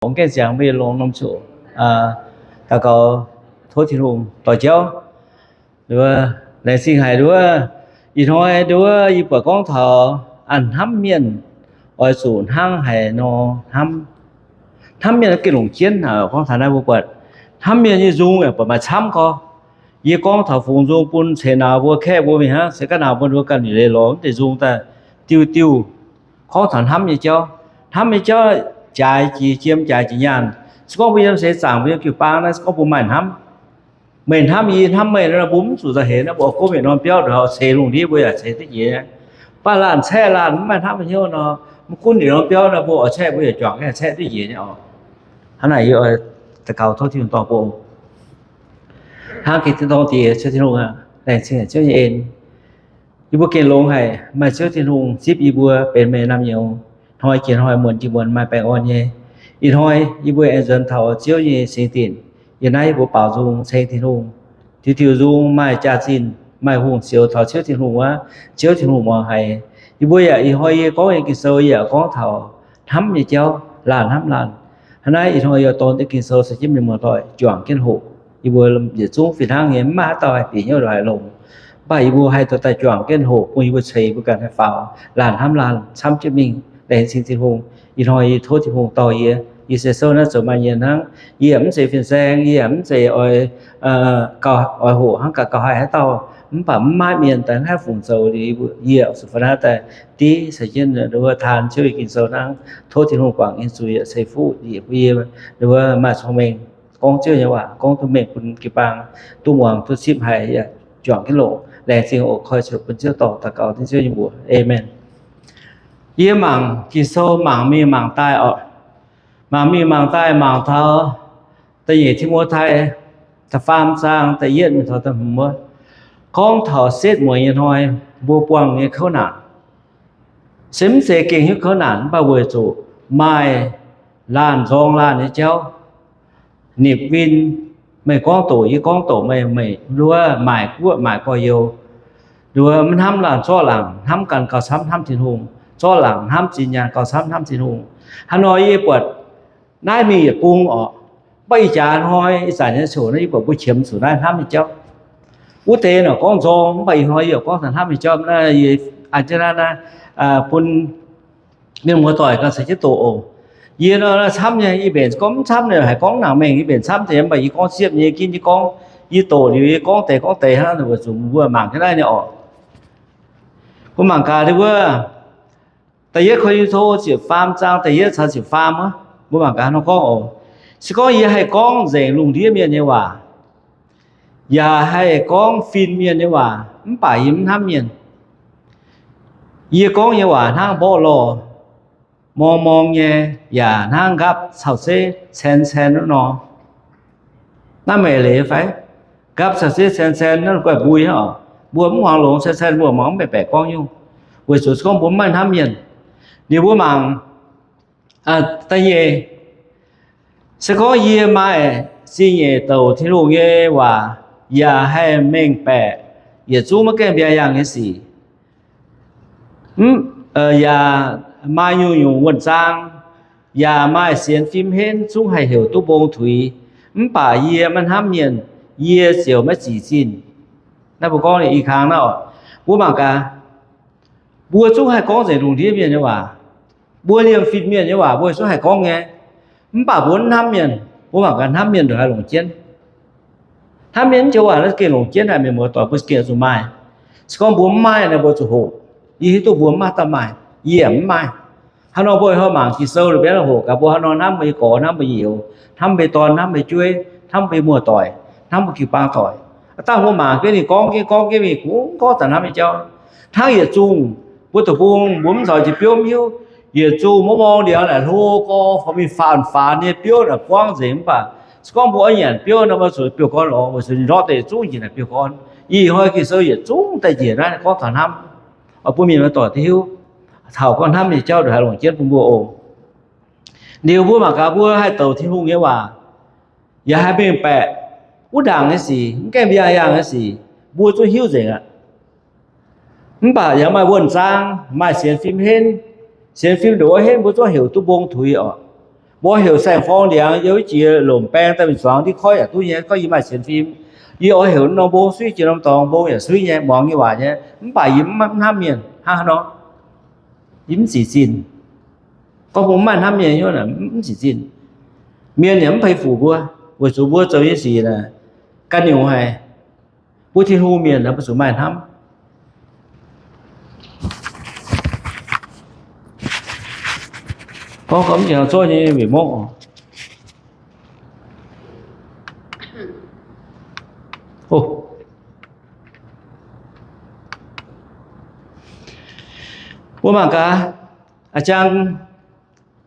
Mv gaengh ziangx mbuo longx norm ziouc daux gaux tov Tin-Hungh dorh jauv. Laengz zingh haic nduov, ih hnoi nduov yie buatc gorngv taux a'hnamv mienh oix zuqc hnangv haaix nor hnamv. Hnamv mienh gengh longc jienv. Gorngv taux naaiv mbuo buatc hnamv mienh nyei nzung yaac buatc maaih camv gorx. Yie gorngv taux fungx nzung bun ceix nauz mbuo, kaeqv mbuo mingh hnangv, ceix ga'nauz mbuo nduov ganh liuz leiz lorz mv deix nzung daaih diuh diuh. Gorngv taux hnamv nyei jauv, hnamv nyei jauv jaaix jiex jiem jaaix jiex nyaanh. Se gorngv mbuo yiem seix zaangc mbuo yiem jiu-baang naaiv, se gorngv mbuo maaih hnamv, meih hnamv yie, yie hnamv meih nor, mbuo mv zuqc nzauh heix naaiv, mbuo oix gomv yietc norm biauv ndongc haaix ceix lungh ndiev mbuo yaac ceix duqv jiex nyei. Mv baac laanh caeqv laanh mv maaih hnamv hnyouv nor, mv gunv yietc norm biauv nor, mbuo oix caeqv mbuo yaac juangc gaengh caeqv duqv jiex nyei oc. Hnangv naaic yie oix daux gaux tov Tin-Hungh dorh mbuo hnangv gengh tin-dorngh diex Ziouv Tin-Hungh aac, laengz zingh Ziouv nyei en. Yie mbuo gengh longx haic, maaih Ziouv Tin-Hungh zipv yie mbuo benx meih naamh nyouz. Hnoi jiex hnoi, muonz jiex muonz, maaih baengh orn nyei. Ih hnoi yie mbuo aengx nzuonx taux Ziouv nyei singx dinc. Yiem naaiv yie mbuo baaux nzung ceng Tin-Hungh. Diuh diuh nzung maaih jaax-zinh, maaih hungh zioux taux Ziouv Tin-Hungh wuov, Ziouv Tin-Hungh muangx haiz. Yie mbuo yaac ih hnoi yie gorngv nyei Ging-Sou yaac gorngv taux hnamv nyei jauv, laanh hnamv laanh. Hnangv naaiv ih hnoi yie dorh deix Ging-Sou caux jienv mienh muoz-doic juangc jienv hoqc. Yie mbuo yietc zungv fih hnangv nyei, mv maaih haaix dauh haih bieqc hnyouv ndongc haaix longx. Mv baac yie mbuo haih dorh daaih juangc jienv hoqc bun yie mbuo ceix mbuo ganh haih faaux laanh hnamv laanh camv jienv mingh. Laengz zingh Tin-Hungh. Ih hnoi yie tov Tin-Hungh dorh yie, yie se sou naaiv zoux maaih nyienx hnangv. Yie yaac mv zeiz fin-saeng, yie yaac mv zeiz oix, oix hoqc hnangv gaax gauh haih haaix dauh. Mv baac mv maaih mienh daaih haih fungc zoux liuz, yie zuqc fanav daaih div caux jienv wuov taan Ziouv nyei Ging-Sou hnangv. Tov Tin-Hungh guangc nyei zuiz yaac ceix fuqv njiec bun yie, wuov maaih cong-mengh gorngv Ziouv nyei waac, gorngv duqv mengh bun jiu-baang duqv muangx duqv zipv haiz yaac juangc jienv longc. Laengz zingh oc. Koi cuotv bun Ziouv dorh daux gaux dengv Ziouv nyei mbuox. Aamen. Yie mangc Ging-Sou mangc mingh mangc daaih oc. Mangc mingh mangc daaih mangc taux da'nyeic Ti^mo^tai da'faam zaang da'yietv mingh taux da'hmz wuov, gorngv taux setv mueiz nyei hnoi mbuo buangh nyei kouv naanc. Se mv zeiz gengh hnyouv kouv naanc, mv baac weic zuqc maaih laanh nzorng laanh nyei jauv, nipc win, meih gorngv doqc yie gorngv doqc meih, meih nduov maaic guoqv maaic gorx-youz, nduov mv hnamv laanh, zorqv laangc hnamv ganh gauh camv hnamv Tin-Hungh, zorqv laangc hnamv zinh nyaanh gauh camv hnamv Tin-Hungh. Hnangv nor yie buatc naaiv mingh yietc bung oc. Mv baac ih jaax hnoi ih zanc nyei ziouc naaiv yie buatc mbuo qiemx zuqc naaiv hnamv nyei jauv. Wuov deix naaic gorngv nzorng, mv baac ih hnoi yie oix gorngv taux hnamv nyei jauv. Naaiv yie an jienv naaiv, naaiv bun mienh muoz-doic ganh caux jienv doqc oc. Yie nor camv nyei, yie mbenc gorngv mv camv nyei, haiz gorngv nangc mengh, yie mbenc camv nyei, mv baac yie gorngv siepv nyei, ginv nyei gorngv, yie doqc liuz yie gorngv deix gorngv deix hnangv, weic zuqc mbuo mangc jienv naaiv nyei oc. Mbuo mangc gaax wuov, da'yietv Ko^lin^to ziepc faam zaang da'yietv caux ziepc faam wuov, mbuo mangc gaax nor gorngv oc. Se gorngv yie haih gorngv nzengc lungh ndiev mienh nyei waac, yaac haih gorngv fin-mienh nyei waac, mv baac yie mv hnamv mienh, yie gorngv nyei waac hnangv mborqv lorh morng morng nyei, yaac hnangv nqaapv cau zeiv caen caen wuov nor. Naaiv meih leiz fai? Nqaapv cau zeiv caen caen naaiv guaih mbui hnangv oc. Mbuo mv muangx longx, caen caen mbuo muangx mv baeqc baeqc gorngv nyungc, weic zuqc se gorngv mbuo mv maaih hnamv mienh. Liuz mbuo mangc da'nyeic, se gorngv yie maaih zingh nyeic douc Tin-Hungh nyei waac, yaac haih mengh baeqc yietc zungv maiv gaengh mbiaa yaangh nyei sic, yaac maaih nyungc-nyungc wuonh zaang, yaac maaih sienx fim henv zungv haih heuc duqv mbong tuix, mv baac yie maiv hnamv mienh, yie ziouc maiv zic zinh. Naaiv mbuo gorngv i kang naaiv oc. Mbuo mangc gaax, mbuo zungv haih gorngv nzengc lungh ndiev mienh nyei waac. Mbuo liemh fin-mienh nyei waac mbuo zungv haih gorngv nyei. Mv baac mbuo mv hnamv mienh. Mbuo mangc gaax hnamv mienh ndongc haaix longc jienv. Hnamv mienh mv joux waac naaiv gengh longc jienv haic, mienh muoz-doic, mbuo gengh zuqc maaih. Se gorngv mbuo mv maaih nor, mbuo zuqc hoqc. Yie hiuv duqv mbuo mv maaih dauh maaih, yie yaac mv maaih. Hnangv nor mbuo ih hnoi mangc Ging-Sou liuz mbuo hoqc gaax mbuo hnangv nor hnamv mbuo nyei gorx, hnamv mbuo nyei youz, hnamv mbuo nyei dorn, hnamv mbuo nyei jueiv, hnamv mbuo nyei muoz-doic, hnamv mbuo jiu-baang doic. Aa dangh mbuo mangc jienv ninh gorngv jienv gorngv jienv mingh, kungx gorngv daaih hnamv nyei jauv. Hnangv yietc zungh mbuo deic-bung mbuo mv nzauc jiex biouv mv hiuv, yietc zungh mbuo mingh liuz naaic hlo gorx fai mingh faanh faanx nyei biouv naaic buangv nzengc. Mv baac se gorngv mbuo oix nyanc biouv nor, mbuo zuqc biouv-gorn lorz, weic zuqc ninh ndortv deix zungv njiec naaic biouv-gorn. Ih hnoi Ging-Sou yietc zungv daaih njiec naaiv gorngv taux hnamv, oix bun mienh muoz-doic duqv hiuv taux gorngv hnamv nyei jauv ndongc haaix longc jienv bun mbuo oc. Liuz mbuo mangc gaax mbuo haih douc Tin-Hungh nyei waac, yaac haih mengh baeqc wuov ndaangc nyei sic, mv gaengh mbiaa yaangh nyei sic, mbuo zungv hiuv nzengc aqv. Mv baac yaac maaih wuonh zaang, maaih sienx fim henv. Sienx fim ndongc wuov henv mbuo zungv heuc duqv mbong tuix oc. Mbuo heuc saeng-forng ndiangx yiem wuov jiex lomc baeng daaih mingh zuangx ndiev koiv yaac duqv nyei. Gorngv yie maaih sienx fim, yie oix heuc norm mbong suiv jiex norm dorngx, mbong yaac suiv nyei, muangx nyei waac nyei, mv baac yie mv hnamv mienh hnangv haaix nor. Yie mv zic zinh. Gorngv mbuo mv maaih hnamv mienh hnyouv, mv zic zinh. Mienh yaac mv peix fuc mbuo, weic zuqc mbuo zoux nyei sic naaic ganh nyungc haic. Mbuo Tin-Hungh mienh mbuo zuqc maaih hnamv. Gorngv mv jangx zorqv nyei mbic mongv. Mbuo mangc gaax, a'jang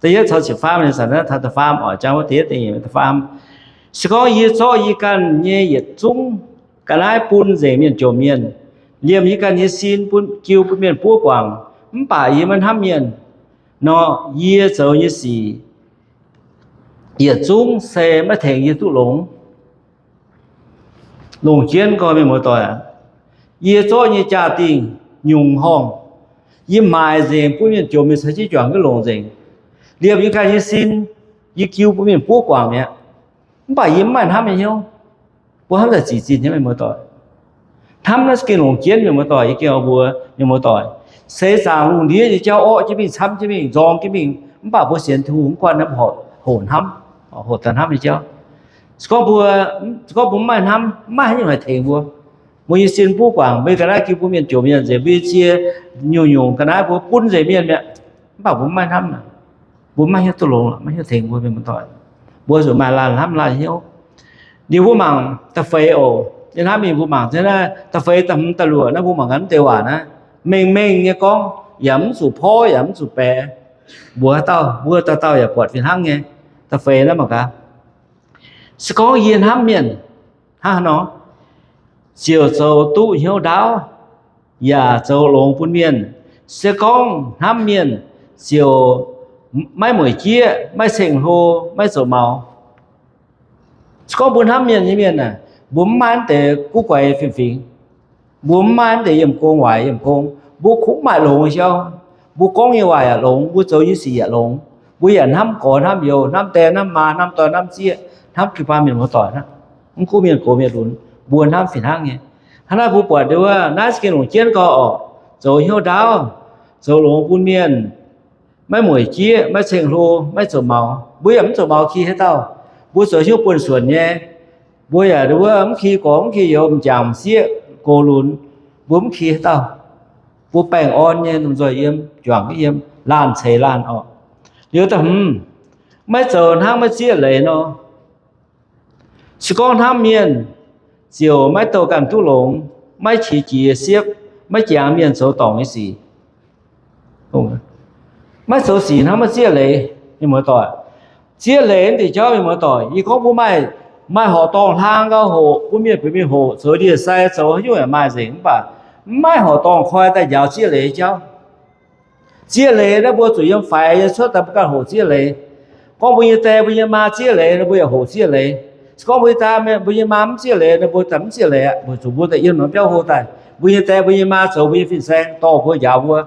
da'yietv caux ziepc faam, ih zanc naaiv taux da'faam oc, a'jang wuov da'yietv da'nyeic da'faam. Se gorngv yie zorqv yie ganh nyei yietc zungv ga'naaiv bun nzengc mienh jomc mienh, liemh yie ganh nyei sin bun, jiu bun mienh buov guangc, mv baac yie maiv hnamv mienh nor, yie zoux nyei sic yietc zungv se maiv tengx yie duqv longx. Longc jienv gorngv, mienh muoz-doic, yie zorqv nyei jaa-dingh nyungc horngh, yie maaic nzengc bun mienh jomc mienh caux jienv juangc jienv longc nzengc, liemh yie ganh nyei sin, yie jiu bun mienh buov guangc mi'aqv. Mv baac yie mv maaih hnamv nyei hnyouv. Mbuo hnamv daaih zic zinh nyei, mienh muoz-doic. Hnamv naaiv se gengh longc jienv, mienh muoz-doic. Yie gengh oix mbuox mienh muoz-doic, seix zaangc lungh ndiev nyei jauv orqv jienv mingh, camv jienv mingh, nzorng jienv mingh, mv baac mbuo sienx Tin-Hungh mv guanh naaiv hoqc hnamv, hoqc daaih hnamv nyei jauv. Se gorngv mbuo, se gorngv mbuo mv maaih hnamv, mv maaih haaix nyungc haih tengx mbuo. Mbuo nyei sin buov guangc, mbuo ga'naaiv jiu bun mienh jomc mienh nzengc, mbuo nyei cie nyungc-nyungc ga'naaiv mbuo bun nzengc mienh mi'aqv. Mv baac mbuo mv maaih hnamv, mbuo mv maaih hnyouv duqv longx, mv maaih hnyouv tengx mbuo, mienh muoz-doic. Mbuo zuqc maaih laanh hnamv laanh hnyouv. Liuz mbuo mangc da'feix oc. Yie hnamv mingh mbuo mangc naaiv da'feix, da'hmz, da'luoqc naaiv, mbuo mangc gaax naaiv deix waac naaiv, mengh mengh nyei gorngv, yaac mv zuqc porv yaac mv zuqc baeqc. Mbuox haaix dauh, mbuo dauh dauh yaac buatc fih hnangv nyei. Da'feix naaiv mangc gaax, se gorngv yie hnamv mienh hnangv haaix nor, ziouc zoux duqv hnyouv ndaauv, yaac zoux longx bun mienh. Se gorngv hnamv mienh, ziouc maiv mueic jieqv, maiv ceng-hlo, maiv zoux maux. Se gorngv mbuo hnamv mienh nyei mienh aah, mbuo mv maaih naaiv deix guv guaix fingx-fingx, mbuo mv maaih naaiv deix yiem gong waaic yiem gong, mbuo kungx maaih longx nyei jauv. Mbuo gorngv nyei waac yaac longx, mbuo zoux nyei sic yaac longx, mbuo yaac hnamv gorx hnamv youz, hnamv die hnamv maa, hnamv dorn hnamv zieqv, hnamv jiu-baang mienh muoz-doic hnangv, mv gunv mienh gox mienh lunx, mbuo hnamv fih hnangv nyei. Hnangv naaiv mbuo buatc ndau wuov naaiv se gengh longc jienv gorngv oc, zoux hnyouv ndaauv, zoux longx bun mienh, maiv mueic jieqv, maiv ceng-hlo, maiv zoux maux. Mbuo yaac mv zoux maux ki haaix dauh. Mbuo zoux hnyouv buonv-suonc nyei. Mbuo yaac ndau wuov mv ki gorx mv ki youz, m'jangc m'sieqv gox lunx, mbuo mv ki haaix dauh. Mbuo baengh orn nyei lomh nzoih yiem, juangc yiem, laanh ceix laanh oc. Liuz da'hmz, maiv zoux hnangv maiv zieqv leiz nor. Se gorngv hnamv mienh, ziouc maiv douh ganh duqv longx, maiv qiex jiez siepv, maiv jangx mienh zoux dorngc nyei sic. Maiv zoux sic hnangv maiv zieqv leiz, mienh muoz-doic. Zieqv leiz naaiv deix jauv, mienh muoz-doic, yie gorngv mbuo maaih, maaih horqc dorngh hlang gau hoqc, bun mienh bieqc mingh hoqc, zoux ndie-sai, zoux haaix nyungc yaac maaih nzengc, mv baac mv maaih horqc dorngh koi daaih njaaux zieqv leiz jauv. Zieqv leiz naaiv mbuo zuqc yiem faix nyei cuotv daaih mbuo ganh hoqc zieqv leiz. Gorngv mbuo nyei die mbuo nyei maa zieqv leiz nor, mbuo yaac hoqc zieqv leiz. Se gorngv mbuo nyei die mbuo nyei maa mv zieqv leiz nor, mbuo za'gengh mv zieqv leiz aqv, weic zuqc mbuo daaih yiem norm biauv hlo daaih. Mbuo nyei die mbuo nyei maa zoux mbuo nyei fin-saeng, dorh mbuo njaaux mbuo.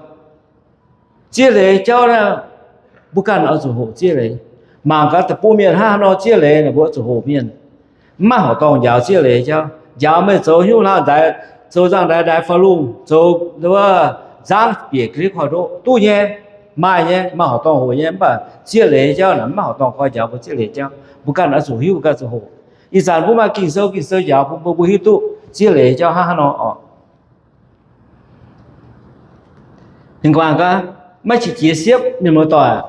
Zieqv leiz jauv naaiv, mbuo ganh oix zuqc hoqc zieqv leiz. Mangc gaax deic-bung mienh hnangv haaix nor zieqv leiz naaic, mbuo oix zuqc hoqc mienh. Mv maaih horqc dorngh njaaux zieqv leiz jauv. Njaaux meih zoux hnyouv hlaang ndaix, zoux nzangv-ndaix ndaix faaux lungh, zoux wuov nzangv bieqc ga'ndiev koiv-ndoqv duqv nyei, maaih nyei, maaih horqc dorngh hoqc nyei. Mv baac zieqv leiz jauv naaic, mv maaih horqc dorngh koi njaaux mbuo zieqv leiz jauv. Mbuo ganh oix zuqc hiuv, mbuo ganh zuqc hoqc. Ih zanc mbuo maaih Ging-Sou, Ging-Sou njaaux bun mbuo, mbuo hiuv duqv zieqv leiz jauv hnangv haaix nor oc. Ninh guangc gaax, maiv qiex jiez siepv, mienh muoz-doic.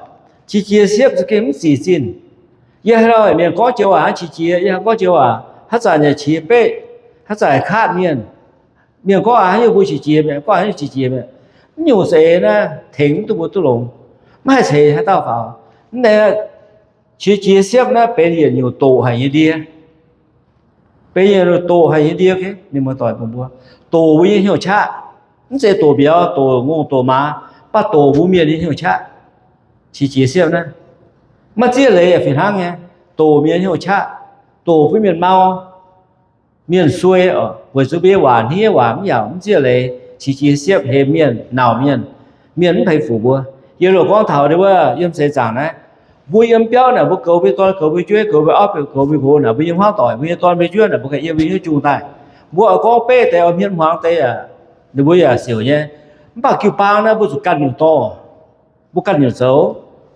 Qiex jiez siepv za'gengh mv zic zinh. Yie haaix dauh mienh gorngv joux waac hnangv qiex jiez, yie hnangv gorngv joux waac haaix zanc yaac qiex beqv, haaix zanc yaac kaatv mienh. Mienh gorngv aac haaix nyungc mbuo qiex jiez mi'aqv, gorngv aac haaix nyungc qiex jiez mi'aqv. Mv nyungc za'eix naaiv tengx mv duqv mbuo duqv longx. Maiv haih ceix haaix dauh faaux. Mv deix qiex jiez siepv naaiv benx yietc nyungc doqc haic nyei ndie. Benx yietc nyungc doqc haic nyei ndie, mienh muoz-doic, mbuo doqc mbuo nyei hnyouv qaqv. Mv zeiz doqc mbiauz, doqc ngongh, doqc maaz, mv baac doqc mbuo mienh nyei hnyouv qaqv. Qiex jiez siepv naaiv, maiv zieqv leiz yaac fih hnangv nyei. Doqc mienh hnyouv qaqv, doqc bun mienh mau, mienh suei oc, weic zuqc mbuo nyei waac hniev, waac mv yaauc, mv zieqv leiz, qiex jiez siepv, hemx mienh, nauc mienh, mienh mv peix fuc mbuo. Yiem loz gorngv taux ndie wuov yiem seix zaangc naaiv, Mbuo yiem biauv naaic, mbuo goux mbuo nyei dorn, goux mbuo nyei jueiv, goux mbuo nyei auv, goux mbuo nyei nqox naaic, mbuo yiem hmuangv doic, mbuo nyei dorn, mbuo nyei jueiv naaic, mbuo ganh yiem mbuo nyei hnyouv jung daaih. Mbuo oix gorngv beiv deix, oix hmien hmuangx deix aac, ninh mbuo yaac siouc nyei. Mv baac jiu-baang naaiv mbuo zuqc ganh nyungc dorh, mbuo ganh nyungc zoux.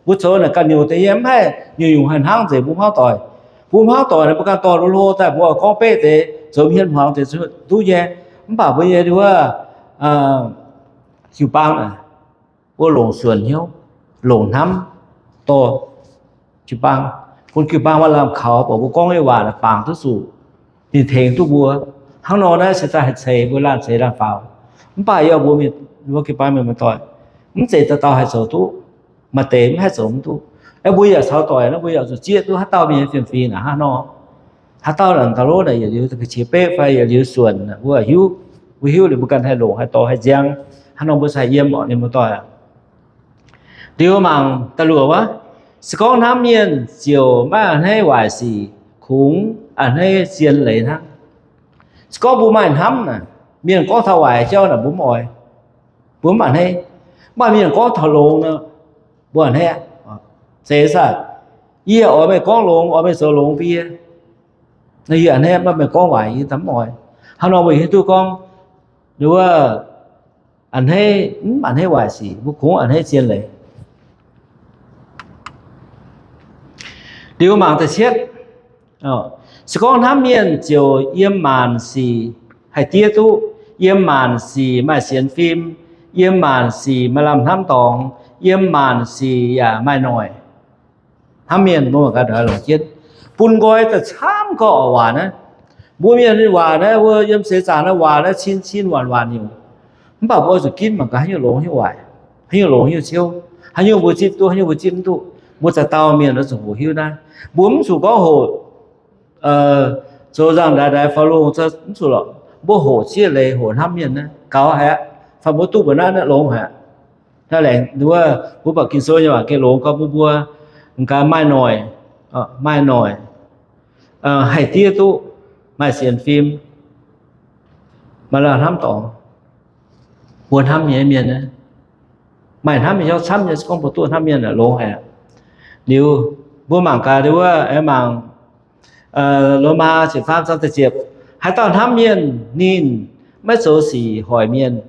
Mbuo zoux naaic ganh nyungc deix nyei, mv haih nyungc-nyungc haih hnangv nzengc mbuo hmuangv doic. Mbuo hmuangv doic naaic mbuo ganh dorh lo lo daaih, mbuo oix gorngv beiv deix, zoux hmien hmuangx deix duqv nyei. Mv baac mbuo nyei wuov jiu-baang naaic, mbuo longc suonc hnyouv, longc hnamv dorh jiu-baang. Bun jiu-baang maaih lamh kaux, buatc mbuo gorngv nyei waac naaic bangc duqv zuqc, ninh tengx duqv mbuo. Hnangv nor naaiv se daaih haih ceix mbuo laanh ceix laanh faaux. Mv baac yie mbuo mienh, mbuo jiu-baang mienh muoz-doic, mv zeiz dauh dauh haih zoux duqv. Maaih deix mv haih zoux mv duqv. Aeqv, mbuo yaac caux doic naaiv, mbuo yaac zuqc zieqv duqv haaix dauh mienh nyei fiem-fingx naaic hnangv nor. Haaix dauh naaic daaih lov naaic yietc liuz ga'qiex beqv fai yietc liuz suonc, mbuo hiuv, mbuo hiuv liuz mbuo ganh haih longc, haih dorh, haih nziang. Hnangv nor mbuo cingx yiem orqc, mienh muoz-doic. Liuz mangc da'luoqc wuov, se gorngv hnamv mienh ziouc maiv a'hneiv waaic sic, kungx a'hneiv zien leiz hnangv. Se gorngv mbuo maaih hnamv naaic, mienh gorngv taux waaic jauv naaic mbuo mv oix, mbuo mv a'hneiv. Mv baac mienh gorngv taux longx nor, mbuo a'hneiv. Zeiz saah? Yie oix meih gorngv longx, oix meih zoux longx bun yie. Yie a'hneiv, mv baac meih gorngv waaic yie daaih mv oix. Hnangv nor mbuo hiuv duqv gorngv, wuov, a'hneiv, mv a'hneiv waaic sic, mbuo kungx a'hneiv zien leiz. Liuz mangc da'cietv, se gorngv hnamv mienh ziouc yiem maanc sic haih diev duqv, yiem maanc sic maaih sienx fim, yiem maanc sic maaih lamh hnamv dorngx, yiem maanc sic yaac maaih noic. Hnamv mienh mbuo mangc gaax longc jienv, bun nqoi daaih camv gorqv oc waac naaiv. Mbuo mienh waac naaiv, mbuo yiem seix zaangc naaiv waac naaiv cin cin waanc waanc nyungc. Mv baac mbuo zuqc ginv mangc gaax haaix nyungc longx haaix nyungc waaic, haaix nyungc longx haaix nyungc ciouv, haaix nyungc mbuo zipv duqv, haaix nyungc mbuo zipv mv duqv. Mbuo za'gengh dauh mienh oix zuqc hoqc hiuv naaiv. Mbuo mv zuqc gorngv hoqc zoux nzangc-ndaix ndaix faaux lungh mv zuqc lorqc. Mbuo hoqc zieqv leiz hoqc hnamv mienh naaiv gaux haic aqv. Fai mbuo duqv mbuo naaiv longx haic aqv. Naaiv laengz wuov mbuo buatc Ging-Sou nyei waac gengh longx gorngv bun mbuo gaax maaih noic, maaih noic, haih diev duqv, maaih sienx fim, maaih lamh hnamv dorngx. Mbuo hnamv nyei mienh, maaih hnamv nyei jauv camv nyei, se gorngv mbuo duqv hnamv mienh longx haic aqv. Liuz mbuo mangc gaax wuov, mangc Lomaa ziepc faam zaang da'ziepc, haaix dauh hnamv mienh ninh maiv zoux sic hoic mienh.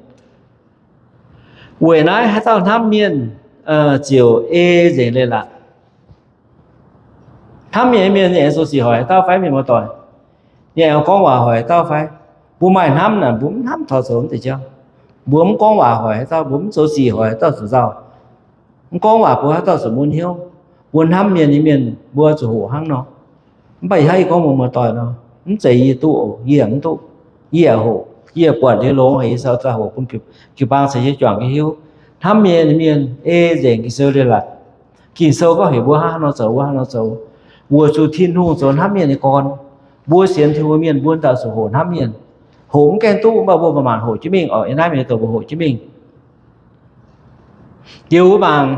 Weic naaiv haaix dauh hnamv mienh ziouc ei nzengc leiz-latc. Hnamv mienh nyei mienh ninh aengx zoux sic hoic haaix dauh fai? Mienh muoz-doic, ninh aengx gorngv waac hoic haaix dauh fai? Mbuo maaih hnamv naaic, mbuo mv hnamv taux zoux wuov deix jauv. Mbuo mv gorngv waac hoic haaix dauh, mbuo mv zoux sic hoic haaix dauh zuqc nzauh. Mv gorngv waac bun haaix dauh zuqc mun hnyouv. Mbuo hnamv mienh nyei mienh mbuo zuqc hoqc hnangv nor. Mv baac ih hnangv yie gorngv mbuox muoz-doic nor, mv zeiz yie duqv oc, yie mv duqv. Yie hoqc, yie buatc liuz longx haic, yie sau daaih hoqc bun jiu-baang caux yie juangc nyei hiuv. Hnamv mienh nyei mienh ei nzengc Ging-Sou leiz-latc. Ging-Sou gorngv heuc mbuo hnangv haaix nor zoux, mbuo hnangv haaix nor zoux. Weic zuqc Tin-Hungh zoux hnamv mienh nyei gorn. Mbuo sienx Tin-Hungh mienh mbuo dauh zuqc hoqc hnamv mienh. Hoqc mv gaengh duqv, mv baac mbuo manc-manc hoqc jienv mingh oc. Yie naaiv mienh doqc mbuo hoqc jienv mingh. Liuz mbuo mangc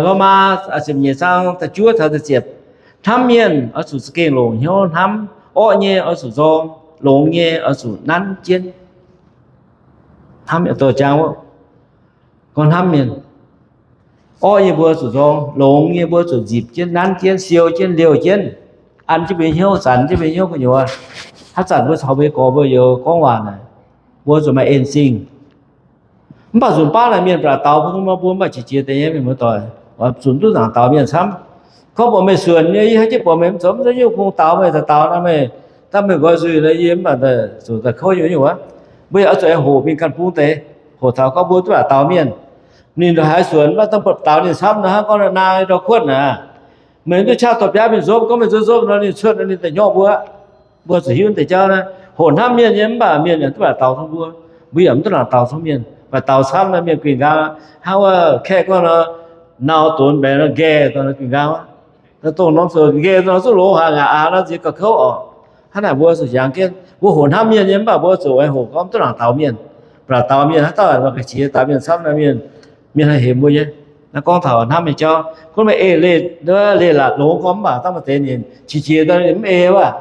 Lomaa ziepc nyeic zaang da'juov taux da'ziepc, hnamv mienh oix zuqc za'gengh longc hnyouv hnamv. Orqv nyei oix zuqc nzorng, longx nyei oix zuqc nanv jienv. Hnamv mienh doqc jangx wuov, gorngv hnamv mienh, orqv nyei mbuo zuqc nzorng, longx nyei mbuo zuqc nzipc jienv, nanv jienv, siou jienv, liouh jienv, an jienv mbuo nyei hnyouv, zanc jienv mbuo nyei hnyouv gu'nyuoz. Haaix zanc mbuo caux mbuo nyei gorx mbuo youz gorngv waac naaic, mbuo zuqc maaih en zingh. Mv baac nzunc baav naaic mienh ba'laqc daux bun mbuo, mbuo mv baac qiex jiez deix nyei mienh muoz-doic, zuqc mv duqv nangc daux mienh camv. Gorngv buatc meih suonc nyei, yie haiz jienv buatc meih mv zoux mv zeiz nyungc kungx daux meih, daux daux naaiv meih, daaih meih nqoi nzuih nor, yie mv baac zuqc daaih kouv nyei nyungc wuov. Mbuo yaac oix zuqc aengx hoqc mingh ganh bung deix, hoqc taux gorngv mbuo duqv ba'laqc daux mienh. Ninh haiz suonc mv baac daaih daux ninh camv nor, hnangv gorngv naang nyei ndau-kuotv naaic, meih mv duqv qaqv dorh biaav mingh nzopv, gorngv meih nzopv nzopv nor ninh cuotv nor ninh daaih nyorqv mbuo. Mbuo zuqc hiuv deix jauv naaiv, hoqc hnamv mienh nyei mv baac mienh yaac duqv ba'laqc daux cong mbuo. Mbuo yaac mv duqv nangc daux cong mienh, ba'laqc daux camv nor mienh guih nqaang. Hnangv wuov kaeqv gorngv nor, nau donx mbaengx nor nqaeh daaih nor guih nqaang aqv. Dongh norm zoux nqaeh nor zuqv longx haic, ngaac aax nor nziex gauh kouv oc. Hnangv naaic mbuo zuqc jangx jienv, mbuo hoqc hnamv mienh nyei mv baac mbuo zuqc aengx hoqc gorngv mv duqv nangc daux mienh, ba'laqc daux mienh. Haaix dauh mbuo ga'qiex daux mienh camv nor mienh, mienh haih hemx mbuo nyei. Naaiv gorngv taux hnamv nyei jauv, gunv meih ei leiz-latc longx gorngv mv baac dangh maaih deix ninh qiex jiez daaih ninh mv ei wuov.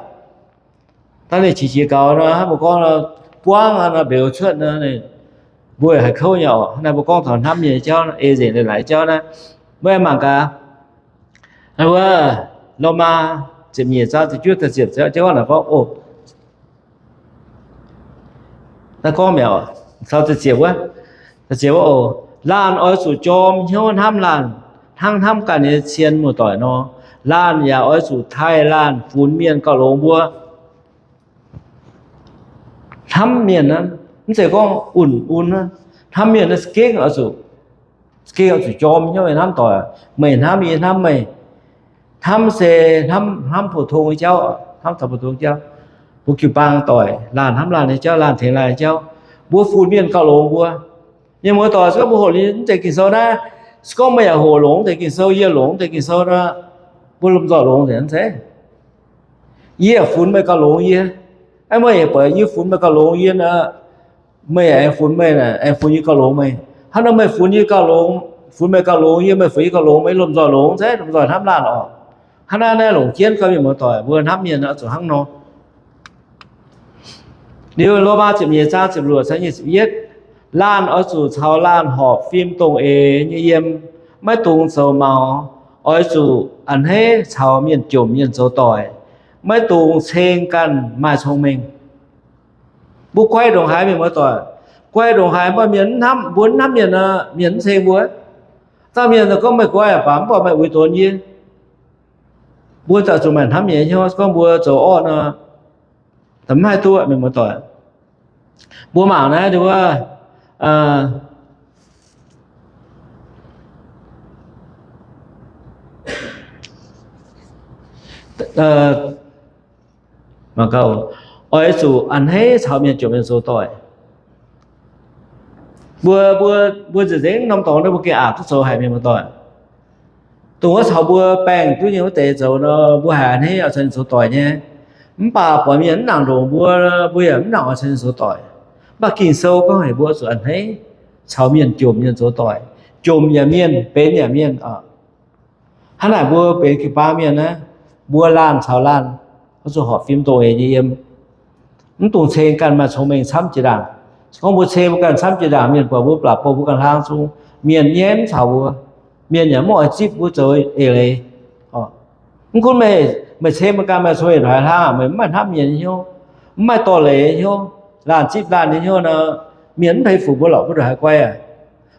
Dangh ninh qiex jiez gaux nor, hnangv mbuo gorngv nor, buangv nor, mbeux cuotv nor, mbuo haih kouv nyei oc. Hnangv naaiv mbuo gorngv taux hnamv nyei jauv, ei nzengc leiz-latc jauv naaiv, mbuo aengx mangc gaax. Wuov, Lomaa ziepc nyeic zaang ziepc juov da'ziepc, gorngv naaic gorngv, o, naaiv gorngv mi'aqv, caux da'ziepc wuov, da'ziepc wuov, o, laanh oix zuqc jorm hnyouv hnamv laanh, hnangv hnamv ganh nyei cien muoz-doic nor. Laanh yaac oix zuqc taaih laanh funx mienh gauh longx mbuo. Hnamv mienh naaiv, mv zeiz gorngv un-un, hnamv mienh naaiv za'gengh oix zuqc, za'gengh oix zuqc jorm hnyouv hnamv doic. Meih hnamv yie, yie hnamv meih. Hnamv se hnamv, hnamv pou-tong nyei jauv, hnamv taux pou-tong jauv. Mbuo jiu-baang doic, laanh hnamv laanh nyei jauv, laanh tengx laanh nyei jauv. Mbuo funx mienh gauh longx mbuo. Mienh muoz-doic, se gorngv mbuo hoqc liuz mv deix Ging-Sou naaiv, se gorngv meih yaac hoqc longx deix Ging-Sou, yie longx deix Ging-Sou nor, mbuo lomh nzoih longx nzengc, mv zeiz? Yie yaac funx meih gauh longx yie, meih yaac buatc yie funx meih gauh longx yie nor, meih yaac aengx funx meih, aengx funx yie gauh longx meih. Hnangv nor meih funx yie gauh longx, funx meih gauh longx yie, meih funx yie gauh longx meih, lomh nzoih longx, mv zeiz? Lomh nzoih hnamv laanh oc. Hnangv naaiv naaiv longc jienv gorngv mienh muoz-doic mbuo hnamv mienh oix zuqc hnangv nor. Liuz Lomaa ziepc nyeic zaang ziepc luoqc caux nyic ziepc yietv, laanh oix zuqc caux laanh horpc fim dongh eix nyei yiem, maiv dungx zoux maux. Oix zuqc a'hneiv caux mienh jomc mienh zoux doic, maiv dungx ceng ganh maaih cong-mengh. Mbuo guai ndongc haaix, mienh muoz-doic, guai ndongc haaix, mv baac mienh mv hnamv, mbuo mv hnamv mienh nor, mienh mv ceng mbuo. Dauh mienh gorngv meih guai aqv, mv baac mv baac meih uix donx yie. Mbuo daaih zuqc maaih hnamv mienh nyei hnyouv. Gorngv mbuo zoux orqv nor, mv haih duqv, mienh muoz-doic. Mbuo mangc naaiv wuov, oix zuqc a'hneiv caux mienh jomc mienh zoux doic. Mbuo, mbuo, mbuo nzengc nzengc norm dorngx naaiv mbuo gengh aqc duqv zoux haic, mienh muoz-doic. Dongh wuov caux mbuo baengh duqv nyei wuov deix zoux nor, mbuo haiz a'hneiv oix caux ninh zoux doic nyei. Mv baac buatc mienh mv nangc ndongc mbuo, mbuo yaac mv nangc oix caux ninh zoux doic. Mv baac Ging-Sou gorngv haic mbuo zuqc a'hneiv caux mienh jomc mienh zoux doic. Jomc yaac mienh, benx yaac mienh. Hnangv naaic mbuo benx jiu-baang mienh naaiv, mbuo laanh caux laanh oix zuqc horpc fim dongh eix nyei yiem. Mv dungx ceng ganh maaih cong-mengh camv jiex ndaangc. Se gorngv mbuo ceng mbuo ganh camv jiex ndaangc, mienh buatc mbuo, mv baac bouh mbuo ganh hlang zung, mienh nyaiv mv caux mbuo. Mienh yaac mv oix zipv mbuo zoux eix leiz. Mv gunv meih, meih ceng meih ganh maaih cong-mengh ndongc haaix hlang aqv, meih mv maaih hnamv mienh nyei hnyouv, mv maaih dorh leiz nyei hnyouv, laanh zipv laanh nyei hnyouv nor, mienh mv peix fuc mbuo lorqc, mbuo ndongc haaix guai aqv.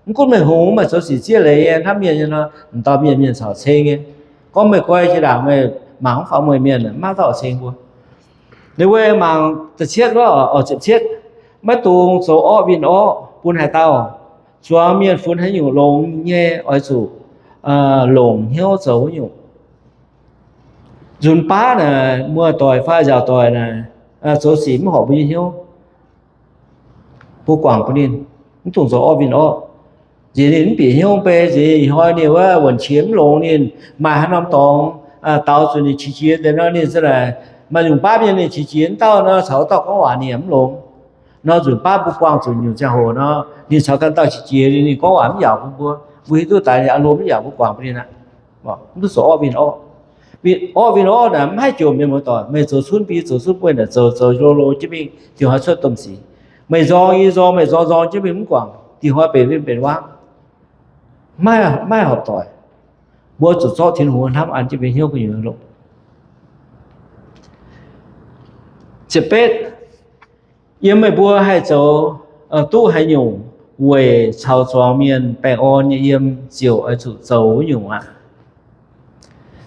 Mv gunv meih hungx, meih zoux sic zieqv leiz nyei, hnamv mienh nyei nor, m'dauh mienh mienh caux ceng nyei. Gorngv meih guai jiex ndaangc, meih mangc mv faaux mueic mienh, maiv dauh ceng mbuo. Ninh mbuo mangc da'cietv wuov, ziepc cietv, maiv dungx zoux orqv winh orqv bun haaix dauh. Zuangx mienh funx haaix nyungc longx nyei, oix zuqc longc hnyouv zoux wuov nyungc. Nzunc baav naaic, muoz-doic fai nziaauc doic naaic, zoux sic mv horpc mbuo nyei hnyouv, mbuo guangc bun ninh, mv dungx zoux orqv winh orqv. Nziex ninh mv bieqc hnyouv bei, nziex ih hnoi ninh wuov wuonc qiex mv longx, ninh maaih haaix norm dorngx daux zuqc ninh qiex jiez deix nor, ninh za'naaic maaih nyungc baav mienh ninh qiex jiez mv dauh nor, caux wuov dauh gorngv waac ninh yaac mv longx. Nor nzunc baav mbuo buangh zuqc nyungc ziangh hoc nor, ninh caux ganh dauh qiex jiez, ninh gorngv waac mv yaauc bun mbuo, mbuo hiuv duqv daaih ninh aqv lomh mv yaauc, mbuo guangc bun ninh aqv. Mv duqv zoux orqv winh orqv. Orqv winh orqv naaic mv haih jomc, mienh muoz-doic. Meih zoux cunv bun yie, zoux cunv bun meih, zoux zoux lo lo jienv mingh, dinh hnoi cuotv domh sic. Meih nzorng yie nzorng, meih nzorng nzorng jienv mingh mv guangc, dinh hnoi benx win benx wangv, maiv horpc doic. Mbuo zuqc zorqv Tin-Hungh hnamv an jienv mbuo nyei hnyouv gu'nyuoz longx. Ziepc betv, yiem meih mbuo haih zoux duqv haaix nyungc weic caux zuangx mienh baengh orn nyei yiem, ziouc oix zuqc zoux wuov nyungc aqv.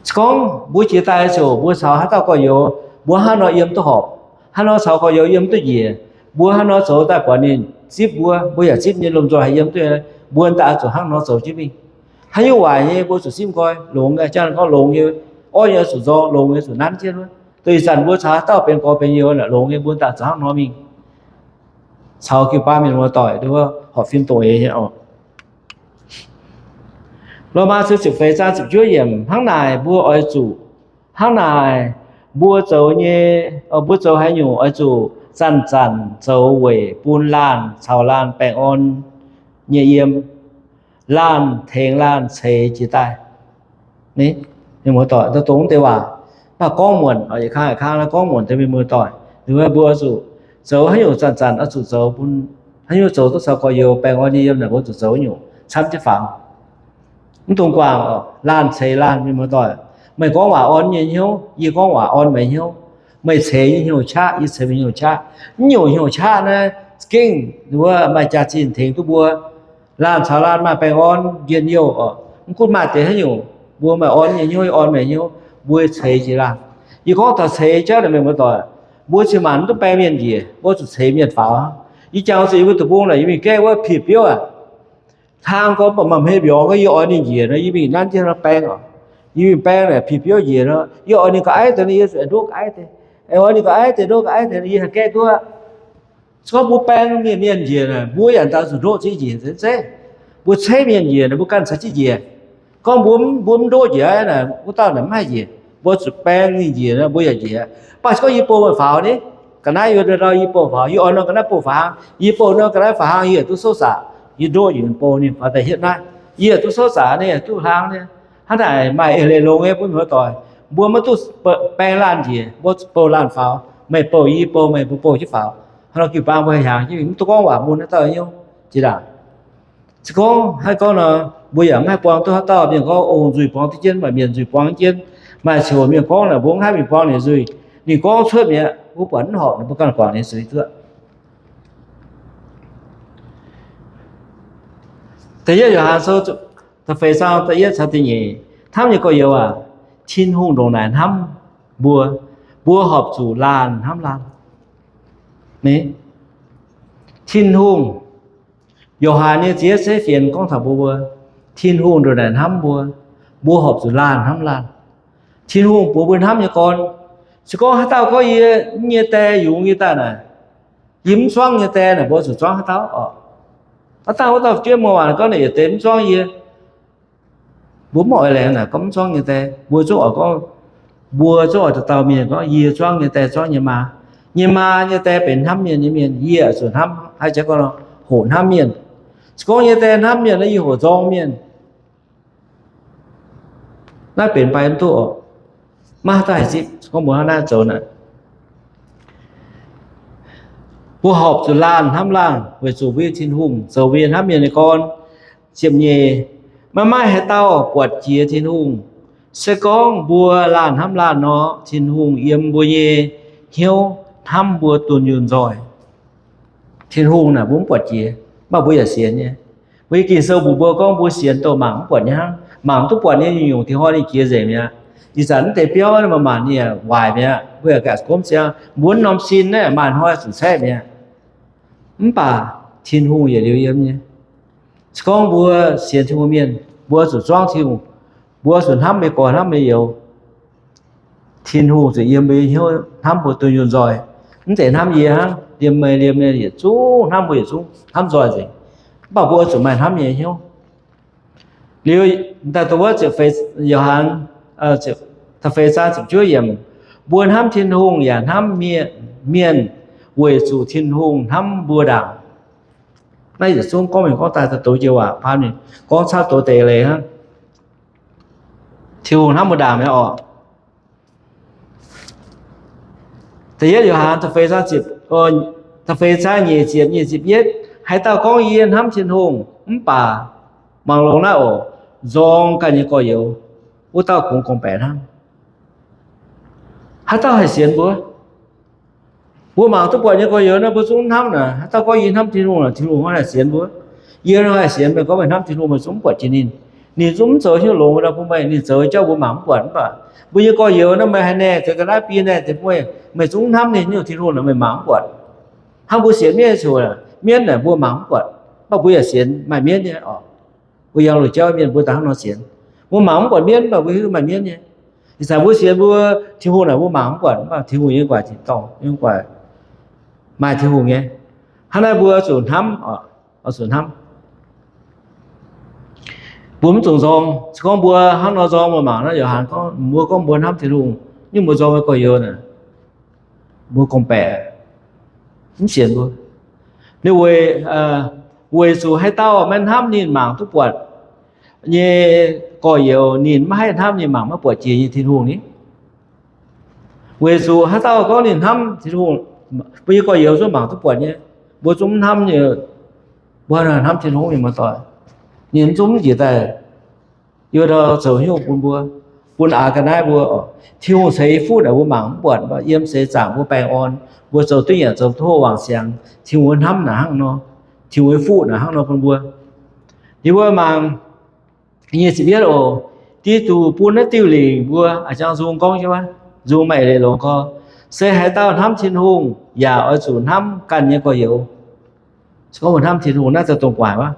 Se gorngv mbuo jiex daaih ziouc mbuo caux haaix dauh gorx-youz, mbuo hnangv nor yiem duqv horpc, hnangv nor caux gorx-youz yiem duqv njiec, mbuo hnangv nor zoux daaih buatc ninh zipv mbuo, mbuo yaac zipv nyei, lomh nzoih haih yiem duqv, mbuo daaih zuqc hnangv nor zoux jienv mingh. Haaix nyungc waaic nyei mbuo zuqc zipv nqoi, longx nyei, jang gorngv longx nyei, orqv nyei zuqc nzorng, longx nyei zuqc nanv jienv wuov. Dongh ih zanc mbuo caux haaix dauh benx gorx benx youz naaic, longx nyei mbuo daaih zuqc hnangv nor mingh. Caux jiu-baang mienh muoz-doic nduov horpc fim dongh eix nyei oc. Lomaa ziepc feix zaang ziepc juov yiemc, hnangv naaic mbuo oix zuqc, hnangv naaic mbuo zoux nyei, mbuo zoux haaix nyungc oix zuqc zanc-zanc zoux weic bun laanh caux laanh baengh orn nyei yiem, laanh tengx laanh ceix jiez daaih. Mienh muoz-doic, dongh deix waac, mv baac gorngv muonc, yietc kang yietc kang gorngv muonc deix mienh muoz-doic. Mbuo oix zuqc zoux haaix nyungc zanc-zanc oix zuqc zoux bun, haaix nyungc zoux duqv caux gorx-youz baengh orn nyei yiem naaic mbuo zuqc zoux haaix nyungc camv jienv fangx. Mv dungx guangc laanh ceix laanh, mienh muoz-doic. Meih gorngv waac orn nyei hnyouv, yie gorngv waac orn meih hnyouv. Meih ceix nyei hnyouv qaqv, yie ceix meih hnyouv qaqv. Mv nyungc hnyouv qaqv naaiv za'gengh wuov maaih jaax-zinh tengx duqv mbuo. Laanh caux laanh maaih baengh orn njien-youh oc. Mv gunv maaih deix haaix nyungc, mbuo maaih orn nyei hnyouv, orn meih hnyouv, mbuo ceix jiex laanh. Yie gorngv taux ceix jauv naaic, mienh muoz-doic, mbuo cin-maanc mv duqv baeng mienh njiec, mbuo zuqc ceix mienh faaux. Yie jangx zuqc yie mbuo deic-bung naaic, yie mingh gaeqv wuov piev biouv aac, hlaang gorngv mv baac maaih hmei mbiorngz gorngv yie oix ninh njiec nor, yie mingh nanv jienv nor baeng oc. Yie mingh baeng naaic piev biouv njiec nor, yie oix ninh ga'aiv deix nor, yie zuqc ndoqv ga'aiv deix. Oix ninh ga'aiv deix, ndoqv ga'aiv deix nor, yie haih gaeqv duqv. Se gorngv mbuo baeng mienh, mienh njiec naaic, mbuo yaac daaih zuqc ndoqv ziex njiec zeiv. Mbuo ceix mienh njiec naaic, mbuo ganh caux jienv njiec. Gorngv mbuo, mbuo mv ndoqv njiec naaic, wuov dauh naaic mv haih njiec. Mbuo zuqc baeng ninh njiec nor, mbuo yaac njiec. Mv baac se gorngv yie bou meih faaux ni, ga'naaiv yie ndau yie bou faaux, yie oix nor ga'naaiv bou faaux hlang, yie bou nor ga'naaiv faaux hlang, yie yaac duqv souv saac. Yie ndoqv njiec bou ninh faaux daaih hietv naaiv, yie yaac duqv souv saac, ninh yaac duqv hlang nyei. Hnangv naaic maaih eix leiz longx nyei, mbuo mienh muoz-doic. Mbuo maiv duqv baeng laanh njiec, mbuo bou laanh faaux, meih bou yie bou, meih mbuo bou jienv faaux. Hnangv nor jiu-baang mbuo haih hiaangx jienv mingh, mv duqv gorngv waac mun haaix dauh hnyouv jiex ndaangc. Se gorngv haaix gorngv nor, mbuo yaac mv haih buang duqv haaix dauh. Mienh gorngv, o, nzuih buang duqv jienv, maaih mienh nzuih buang jienv. Maaih ziouc mienh gorngv naaic, mbuo mv haih mingh buang ninh nzuih. Ninh gorngv cuotv mi'aqv, mbuo buatc mv horpc nor, mbuo ganh guangc ninh zuiz duqv. Da'yietv Yo^han Sou da'feix zaang da'yietv caux da'nyeic, hnamv nyei gorx-youz aac, Tin-Hungh ndongc naaic hnamv mbuo, mbuo horpc zuqc laanh hnamv laanh. Tin-Hungh, Yo^han nyei ziex seix fienx gorngv taux mbuo, mbuo, Tin-Hungh ndongc naaic hnamv mbuo, mbuo horpc zuqc laanh hnamv laanh. Tin-Hungh bun mbuo hnamv nyei gorn. Se gorngv haaix dauh gorngv yie nyei die yungz yie daaih naaic, yie mv zuangv nyei die naaic, mbuo zuqc zuangv haaix dauh oc? Haaix dauh, haaix dauh fu'jueiv muoz-waanc gorngv naaic yietc deix mv zuangv yie, mbuo mv oix laengz naaic gorngv mv zuangv nyei die. Mbuo zungv oix gorngv, mbuo zungv oix dauh dauh mienh gorngv yie zuangv nyei die, zuangv nyei maa. Nyei maa nyei die benx hnamv mienh nyei mienh, yie oix zuqc hnamv, haaix jaax gorngv nor, hoqc hnamv mienh. Se gorngv nyei die hnamv mienh nor, yie hoqc nzorng mienh. Naaiv benx fai mv duqv oc. Maiv haaix dauh haih zipv gorngv mbuo hnangv naaiv zoux naaic. Mbuo horpc zuqc laanh hnamv laanh weic zuqc mbuo nyei Tin-Hungh zoux mbuo nyei hnamv mienh nyei gorn. Ziepc nyeic, maiv maaih haaix dauh buatc jiex Tin-Hungh. Se gorngv mbuo laanh hnamv laanh nor, Tin-Hungh yiem mbuo nyei hnyouv hnamv mbuo dunh yunh nzoih. Tin-Hungh naaic mbuo mv buatc jiex, mv baac mbuo yaac sienx nyei. Mbuo nyei Ging-Sou mbuox mbuo gorngv mbuo sienx douc mangc mv buatc nyei hnangv. Mangc duqv buatc nyei nyungc-nyungc, tin-hnoi ninh jiex nzengc mi'aqv. Ih zanc mv deix biauv maaih maanc ninh yaac waaic mi'aqv. Mbuo yaac ganh gomv siang, mbuo mv norm sin naaiv maaih hnoi zuqc caeqv mi'aqv. Mv baac Tin-Hungh yietc liuz yiem nyei. Se gorngv mbuo sienx Tin-Hungh mienh, mbuo zuqc zuangv Tin-Hungh, mbuo zuqc hnamv meih gorx hnamv meih youz. Tin-Hungh zuqc yiem mbuo nyei hnyouv hnamv mbuo dunh yunh nzoih. Mv zeiz hnamv yie hnangv, liemh meih liemh ninh yietc zungv hnamv mbuo, yietc zungv hnamv nzoih nzengc. Mv baac mbuo zuqc maaih hnamv nyei hnyouv. Liuz daaih dongh wuov ziepc feix, Yo^han, da'feix zaang ziepc juov yiemc, mbuo hnamv Tin-Hungh yaac hnamv mienh, mienh weic zuqc Tin-Hungh hnamv mbuo ndaangc. Naaiv yietc zungv gorngv mingh gorngv daaih daaih douz jiex waac, paam ninh gorngv camv douz deix leiz hnangv. Tin-Hungh hnamv mbuo ndaangc mi'aqv oc. Da'yietv Yo^han da'feix zaang ziepc, da'feix zaang nyeic ziepc, nyeic ziepc yietv, haaix dauh gorngv yie hnamv Tin-Hungh mv baac mangc longx naaiv oc, nzorng ganh nyei gorx-youz, wuov dauh kungx gorngv-baeqc hnangv. Haaix dauh haih sienx mbuo? Mbuo mangc duqv buatc nyei gorx-youz naaiv mbuo zungv hnamv naaic, haaix dauh gorngv yie hnamv Tin-Hungh naaic, Tin-Hungh hnangv naaic sienx mbuo. Yie hnangv naaic sienx meih gorngv meih hnamv Tin-Hungh, meih zungv mv buatc jiex ninh. Ninh zungv mv zoux hnyouv longx nor bun meih, ninh zoux jauv mbuo mangc mv buatc. Mv baac mbuo nyei gorx-youz naaiv meih haih naeh deix ga'naaiv, biei naeh deix bun meih, meih zungv hnamv ninh nyungc Tin-Hungh naaic meih mangc mv buatc. Hnangv mbuo sienx mienv nyei ziangh hoc, mienv naaic mbuo mangc mv buatc, mv baac mbuo yaac sienx maaih mienv nyei oc. Mbuo yangh lungh jauv mienh mbuo daaih hnangv nor sienx. Mbuo mangc mv buatc mienv, mv baac mbuo hiuv maaih mienv nyei. Ih zanc mbuo sienx mbuo Tin-Hungh naaic mbuo mangc mv buatc, mv baac Tin-Hungh yiem gu'nguaaic tin-dorngh, yiem gu'nguaaic maaih Tin-Hungh nyei. Hnangv naaiv mbuo zuqc hnamv, oix zuqc hnamv. Mbuo mv zuqc nzorng. Se gorngv mbuo hnangv nor nzorng, mbuo mangc naaiv Yo^han gorngv, mbuo gorngv mbuo hnamv Tin-Hungh, nyungc mbuo nzorng mbuo gorx-youz naaic, mbuo gorngv-baeqc, mv sienx mbuo. Ninh weic, weic zuqc haaix dauh maiv hnamv ninh mangc duqv buatc nyei gorx-youz, ninh maiv haih hnamv ninh mangc maiv buatc jiex nyei Tin-Hungh ni. Weic zuqc haaix dauh gorngv ninh hnamv Tin-Hungh, mbuo nyei gorx-youz zungv mangc duqv buatc nyei, mbuo zungv mv hnamv nyei, mbuo hnamv Tin-Hungh nyei muoz-doic, ninh zungv mv njiec daaih yie ndau zoux hnyouv bun mbuo. bun aax ga'naaiv mbuo. Tin-Hungh ceix fuqv naaic mbuo mangc mv buatc, yiem seix zaangc mbuo baengh orn, mbuo zoux duqv nyanc zoux tov wangc siangx, Tin-Hungh hnamv naaic hnangv nor, Tin-Hungh fuqv naaic hnangv nor bun mbuo. Yie mbuo mangc nyic ziepc yietv oc. Giduc bun naaiv diuh lingc mbuo, a'jang nzung gorngv nyei wuov, nzung maaih leiz longx gorx, se haaix dauh hnamv Tin-Hungh yaac oix zuqc hnamv ganh nyei gorx-youz. Se gorngv mbuo hnamv Tin-Hungh naaiv daaih dongh guaaic wuov.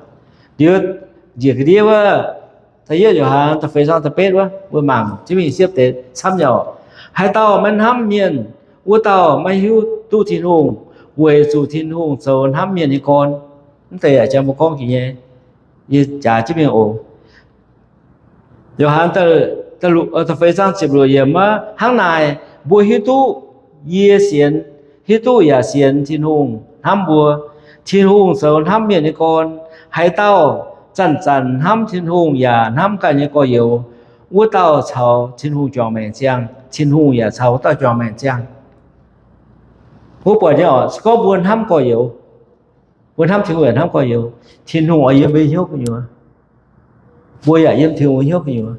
Liuz njiec ga'ndiev wuov, da'yietv Yo^han da'feix zaang da'betv wuov, mbuo mangc jienv mingh siepv deix camv nyei oc. Haaix dauh maiv hnamv mienh, wuov dauh maiv hiuv duqv Tin-Hungh, weic zuqc Tin-Hungh zoux hnamv mienh nyei gorn. Mv deix yaac jang mbuo gorngv jiex nyei. Yie jaax jienv mingh oc. Yo^han da'feix zaang ziepc luoqc yiemc wuov, hnangv naaic mbuo hiuv duqv yie sienx, hiuv duqv yaac sienx Tin-Hungh hnamv mbuo. Tin-Hungh zoux hnamv mienh nyei gorn. Haaix dauh zanc-zanc hnamv Tin-Hungh yaac hnamv ganh nyei gorx-youz, wuov dauh caux Tin-Hungh juangc maengc ziangh, Tin-Hungh yaac caux wuov dauh juangc maengc ziangh. Mbuo buatc nyei oc, se gorngv mbuo hnamv gorx-youz, mbuo hnamv Tin-Hungh yaac hnamv gorx-youz, Tin-Hungh oix yiem mbuo hnyouv gu'nyuoz. Mbuo yaac yiem Tin-Hungh hnyouv gu'nyuoz.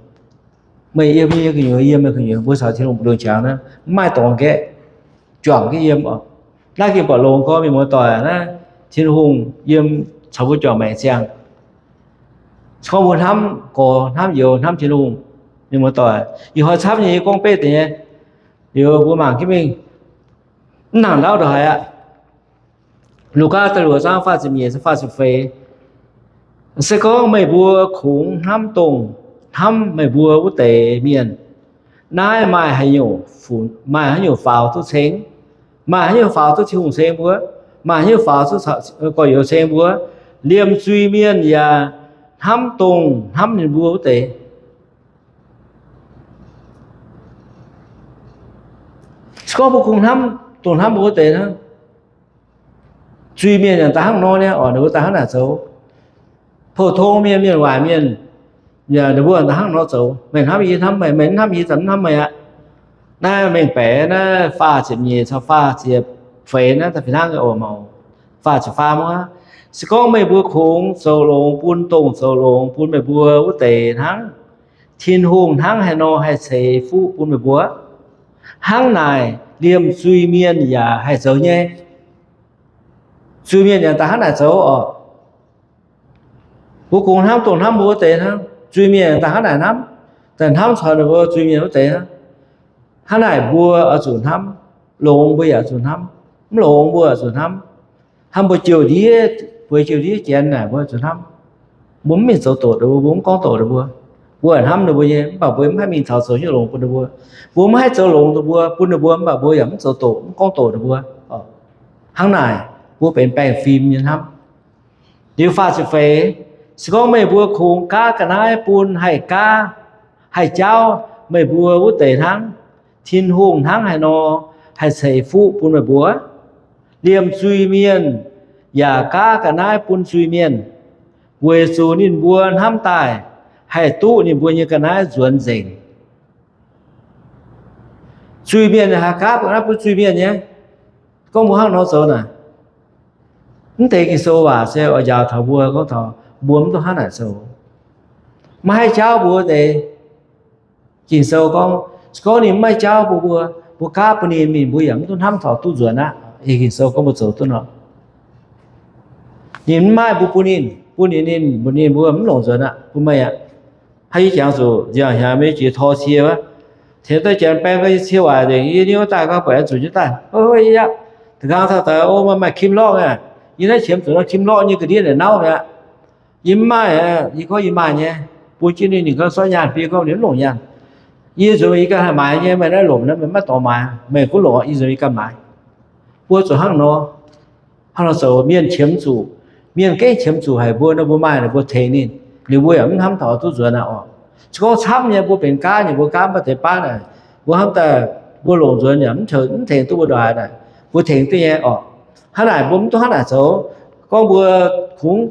Meih yiem yie gu'nyuoz, yie yiem meih gu'nyuoz, mbuo caux Tin-Hungh mbu'ndongx qangx naaiv, mv maaih dorngx gaeqv, juangc jienv yiem oc. Naaiv ging buatc longx gorx, mienh muoz-doic, naaiv Tin-Hungh yiem caux mbuo juangc maengc ziangh. Se gorngv mbuo hnamv gorx, hnamv youz, hnamv Tin-Hungh, mienh muoz-doic, ih hnoi camv nyei yie gorngv betv deix nyei. Liuz mbuo mangc jienv mingh. Mv nangc ndauv ndongc haaix aqv. Lugaa da'luoqc zaang faah ziepc nyeic, faah ziepc feix. Se gorngv meih mbuo kungx hnamv dongh hnamv meih mbuo wuov deix mienh, naaiv maaih haaix nyungc, maaih haaix nyungc faaux duqv ceng? Maaih haaix nyungc faaux duqv Tin-Hungh ceng mbuo? Maaih haaix nyungc faaux duqv gorx-youz ceng mbuo? Liemh zuiz-mienh yaac hnamv dongh hnamv ninh mbuo wuov deix. Se gorngv mbuo kungx hnamv dongh hnamv mbuo wuov deix hnangv, zuiz-mienh yaac daaih hnangv nor nyei oc, ninh mbuo daaih hnangv naaic zoux. Pou-tong mienh, mienh waaic mienh, yaac ninh mbuo daaih hnangv nor zoux. Meih hnamv yie, hnamv meih, meih mv hnamv yie, za'gengh mv hnamv meih aqv. Naaiv mengh baeqc naaiv faah ziepc nyeic caux faah ziepc feix naaiv daaih fih hnangv nyei oc, mangc faah ziepc faam wuov. Se gorngv meih mbuo kungx zoux longx bun dongh zoux longx bun meih mbuo wuov deix hnangv, Tin-Hungh hnangv haaix nor haih ceix fuqv bun meih mbuo? Hnangv naaic liemh zuiz-mienh yaac haih zoux nyei. Zuiz-mienh yaac daaih hnangv naaic zoux oc. Mbuo kungx hnamv dongh hnamv mbuo wuov deix hnangv, zuiz-mienh daaih hnangv naaic hnamv, daaih hnamv caux ninh mbuo zuiz-mienh wuov deix hnangv. Hnangv naaic mbuo oix zuqc hnamv, longx mbuo yaac zuqc hnamv, mv longx mbuo yaac zuqc hnamv. Hnamv mbuo jouh ndiev, bueix jouh ndiev janx naaic mbuo zuqc hnamv. Mbuo mv mingh zoux doqc ninh mbuo, mbuo mv gorngv doqc ninh mbuo. Mbuo hnamv ninh mbuo nyei, mv baac mbuo mv haih mingh taux zoux hnyouv longx bun ninh mbuo. Mbuo mv haih zoux longx ninh mbuo, bun ninh mbuo, mv baac mbuo yaac mv zoux doqc, mv gorngv doqc ninh mbuo. Hnangv naaic, mbuo benx baengh fim nyei hnamv. Liuz faah ziepc feix, se gorngv meih mbuo kungx gaav ga'naaiv bun haih gaav, haih jaauv meih mbuo wuov deix hnangv, Tin-Hungh hnangv haaix nor haih ceix fuqv bun meih mbuo? Liemh zuiz-mienh yaac gaav ga'naaiv bun zuiz-mienh, weic zuqc ninh mbuo hnamv daaih haih duqv ninh mbuo nyei ga'naaiv nzuonx nzengc. Zuiz-mienh haih gaav ga'naaiv bun zuiz-mienh nyei. Gorngv mbuo hnangv nor zoux naaic, mv deix Ging-Sou waac se oix njaaux taux mbuo gorngv taux mbuo mv duqv hnangv naaic zoux. Maiv haih jaauv mbuo wuov deix. Ging-Sou gorngv, se gorngv ninh mv maaih jaauv bun mbuo, mbuo gaav bun ninh mingh, mbuo yaac mv duqv hnamv taux duqv nzuonx aqv. Ging-Sou gorngv mbuo zoux duqv nor, ninh mv maaih mbuo bun ninh, bun ninh, ninh, ninh mbuo mv longc nzuonx aqv, bun meih aqv. Hnangv yie jangx zuqc nziangh hnyangx mbuo jiex tor cie wuov, tengx duqv janx baeng gorngv yie cie waaic nzengc, yie niouv daaih gorngv buatc zuqc nyei daaih, ov, yie aqv, da'nqaang taux daaih, ov, maaih maaih kim lorqv aqv. Yie naaiv qiemx zuqc nor kim lorqv nyei ga'ndiev naaic nauv mi'aqv. Yie mv maaih, yie gorngv yie maaih nyei, bun jienv ninh, ninh gorngv sortv nyaanh, bun yie gorngv ninh mv longc nyaanh. Yie nzunc yie ganh haih maaiz nyei, meih naaiv lomc naaiv meih maiv dorh maaiz, meih gunv longc, yie nzunc yie ganh maaiz. Mbuo zuqc hnangv nor, hnangv nor zoux, mienh qiemx zuqc, mienh gengh qiemx zuqc haic mbuo nor, mbuo maaih ninh mbuo tengx ninh, ninh mbuo yaac mv hnamv taux duqv nzuonx aqv oc. Se gorngv camv nyei mbuo benx gaav nyei, mbuo gaav mv baac deix baav naaic, mbuo hnamv daaih mbuo longc nzuonx yaac mv tengx duqv mbuo ndongc haaix naaic, mbuo tengx duqv nyei oc. Hnangv naaic mbuo mv duqv hnangv naaic zoux. Gorngv mbuo kungx,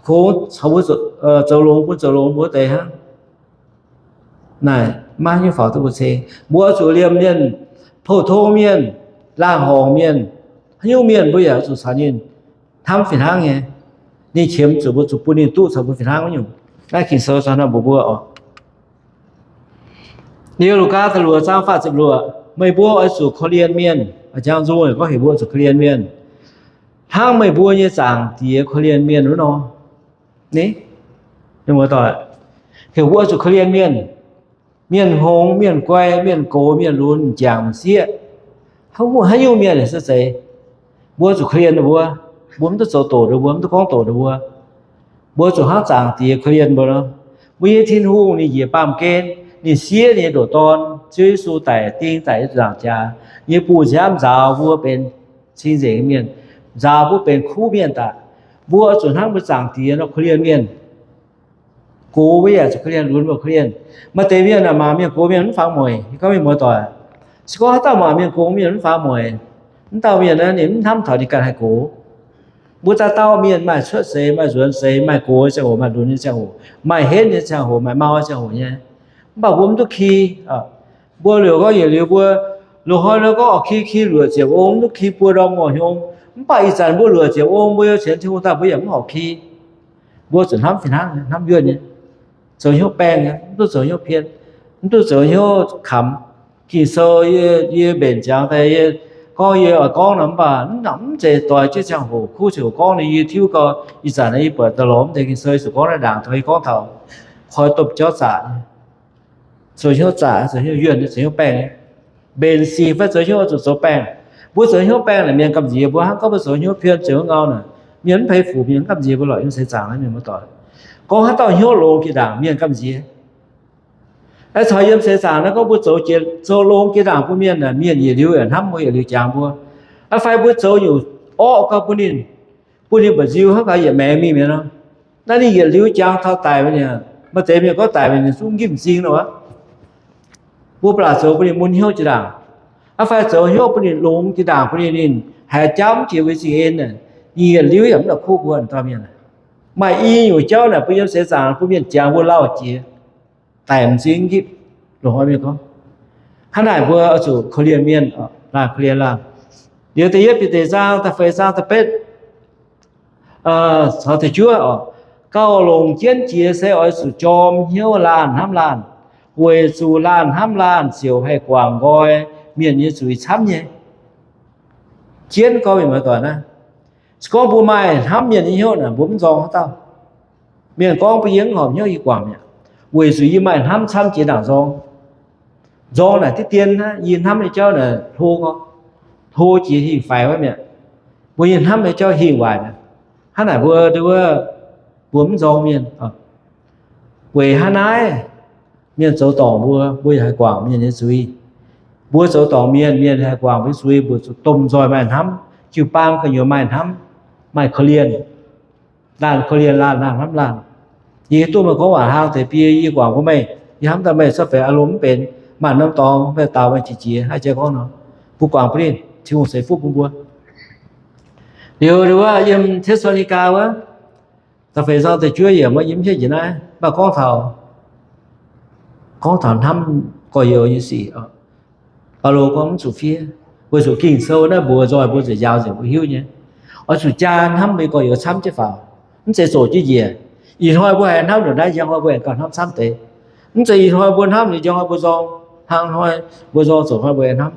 kungx caux mbuo zoux longx bun zoux longx mbuo wuov deix hnangv. Naaic maiv nyungc faaux duqv mbuo ceng. Mbuo zuqc liemh mienh, pou-tong mienh, laangh horngc mienh, haaix nyungc mienh mbuo yaac zuqc caux ninh hnamv fih hnangv nyei. Ninh qiemx zuqc mbuo zuqc bun ninh duqv caux mbuo fih hnangv wuov nyungc. Naaiv Ging-Sou caux hnamv mbuox mbuo oc. Liuz Lugaa da'luoqc zaang faah ziepc luoqc, meih mbuo oix zuqc korv-lienh mienh. Jang nzung gorngv heuc mbuo zuqc korv-lienh mienh, hnangv meih mbuo nyei Zaangc Diex korv-lienh mienh wuov nor. Ni, heuc mbuo zuqc korv-lienh mienh, mienh hngongx, mienh guai, mienh gox, mienh lunx, m'jangc m'sieqv, haaix nyungc mienh se zeiz, mbuo zuqc korv-lienh ninh mbuo. Mbuo mv duqv zoux doqc ninh mbuo, mv duqv gorngv doqc ninh mbuo. Mbuo zuqc hnangv Zaangc Diex korv-lienh mbuo nor. Mbuo nyei Tin-Hungh ninh njiec baamh gen, ninh siev ninh nyei ndoqc Dorn, Ziouv Yesu, daic ding daic yiem ziepc nzaangc jaax, nyei bungh nziaamv nzaaux mbuo benx cing-nzengc mienh, nzaaux mbuo benx kuv mienh daaih. Mbuo zuqc hnangv mbuo Zaangc Diex nor korv-lienh mienh. Gox mbuo yaac zuqc korv-lienh, lunx mbuo korv-lienh. Maaih deix mienh aah, mangc mienh gox mienh mv fangx mueic. Gorngv mienh muoz-doic, se gorngv haaix dauh mangc mienh gox mienh mv fangx mueic, mv dauh mienh naaiv ninh mv hnamv taux ninh ganh haih gox. Mbuo dauh dauh mienh maaih cuotv seix, maaih nzuonx seix, maaih gox nyei ziangh hoc, maaih lunx nyei ziangh hoc, maaih henv nyei ziangh hoc, maaih mau nyei ziangh hoc nyei. Mv baac mbuo mv duqv ki. Mbuo liouc gorngv yietc liuz mbuo loz-hnoi nor gorngv oix ki, ki luoqc ziepc ong, mv duqv ki buo ndorm ngorc hnyong. Mv baac ih zanc mbuo luoqc ziepc ong, mbuo yiem sienx Tin-Hungh daaih mbuo yaac mv horpc ki. Mbuo zuqc hnamv fih hnangv, hnamv yuonh nyei, zoux hnyouv baengh nyei, mv duqv zoux hnyouv pien, mv duqv zoux hnyouv kamx. Ging-Sou yie mbenc ziangx daaih, yie gorngv yie oix gorngv nor, mv baac mv zeiz doix jienv ziangh hoc kuv ziouc gorngv nyei. Yie tiuv gau, ih zanc yie buatc daaih lorz mv deix Ging-Sou, yie zuqc gorngv naaiv ndaangc taux yie gorngv taux koi dopv jauv zaqc nyei, zoux hnyouv zaqc, zoux hnyouv yuonh, zoux hnyouv baengh nyei. Mbenc sic fai zoux hnyouv zuqc zoux baengh. Mbuo zoux hnyouv baengh naaic mienh gamh nziex mbuo, hnangv gorngv mbuo zoux hnyouv pien, zoux hnyouv ngau naaic, mienh mv pei fuc, mienh mv gamh nziex mbuo lorqc. Yiem seix zaangc naaiv mienh muoz-doic, gorngv haaix dauh hnyouv longx jiex ndaangc, mienh gamh nziex. Aa, caux yiem seix zaangc naaiv gorngv mbuo zoux jiex, zoux longx jiex ndaangc bun mienh aeqv, mienh yietc liuz yaac hnamv mbuo, yietc liuz jangx mbuo. Aa, fai mbuo zoux nyungc orqv gau bun ninh, bun ninh mba'nziu hnangv gaax yietc maengx mingh mi'aqv nor. Naaiv ninh yietc liuz jangx taux daic mingh, maaih deix mienh gorngv daic mingh ninh zungv nqipv m'zing nor aqv. Mbuo ba'laqc zoux bun ninh mun hnyouv jiex ndaangc, aa, fai zoux hnyouv bun ninh longx jiex ndaangc, bun ninh, ninh haiz jauv mv jiex mbuo nyei zingh en, ninh yietc liuz yaac mv la'kuqv mbuo dauh mienh. Maaih i nyungc jauv naaic bun yiem seix zaangc bun mienh jangx mbuo lauh jiex, daic m'zing nqipv. Loz-hnoi mienh gorngv, hnangv naaic mbuo oix zuqc korv-lienh mienh, laanh korv-lienh laanh. Liuz da'yietv Bide zaang da'feix zaang da'betv caux da'juov oc, gauh longc jienv jiex se oix zuqc jorm hnyouv laanh hnamv laanh, weic zuqc laanh hnamv laanh ziouc haih guangc nqoi mienh nyei zuiz camv nyei. Jienv gorngv mienh muoz-doic naaiv, se gorngv mbuo maaih hnamv mienh nyei hnyouv naaic, mbuo mv nzorng haaix dauh. Mienh gorngv mbuo yie mv horpc hnyouv yie guangc mi'aqv, weic zuqc yie maaih hnamv camv jiex ndaangc nzorng. Nzorng naaic diqv dien hnangv, yie hnamv nyei jauv naaic hlo, hlo jiex hingh faix wuov mi'aqv. Mbuo nyei hnamv nyei jauv hingh waaic mi'aqv. Hnangv naaic mbuo, mbuo mv nzorng mienh. Weic hnangv naaiv, mienh zoux dorngc mbuo, mbuo yaac haih guangc mienh nyei zuiz. Mbuo zoux dorngc mienh, mienh haih guangc mbuo nyei zuiz, mbuo zuqc domh nzoih maaih hnamv, jiu-baang gu'nyuoz maaih hnamv, maaih korv-lienh. Laanh korv-lienh laanh, laanh hnamv laanh. Yie hiuv duqv meih gorngv waac hlang deix biei, yie guangc bun meih, yie hnamv daaih meih corc benx aav lomh mv benx, maanc norm dorngx meih daaux meih qiex jiez, haaix jiex gorngv nor, mbuo guangc bun ninh, Tin-Hungh ceix fuqv bun mbuo. Liuz, liuz wuov yiem Te^saa^lo^ni^gaa wuov, da'feix zaang da'juov yiemc wuov, yie mv hiuv njiec naaiv, mv baac gorngv taux, gorngv taux hnamv gorx-youz nyei sic. Baulo gorngv mv zuqc fiev, weic zuqc Ging-Sou naaiv mbuox nzoih mbuo nzengc, njaaux nzengc mbuo hiuv nyei. Oix zuqc jaa hnamv mbuo nyei gorx-youz camv jienv faaux, mv zeiz zoqc jienv njiec. Ih hnoi mbuo haiz hnamv ndongc naaiv, njang hnoi mbuo aengx gauh hnamv camv deix. Mv zeiz ih hnoi mbuo hnamv liuz njang hnoi mbuo nzorng, hnangv hnoi mbuo nzorng zoqc hnoi mbuo aengx hnamv,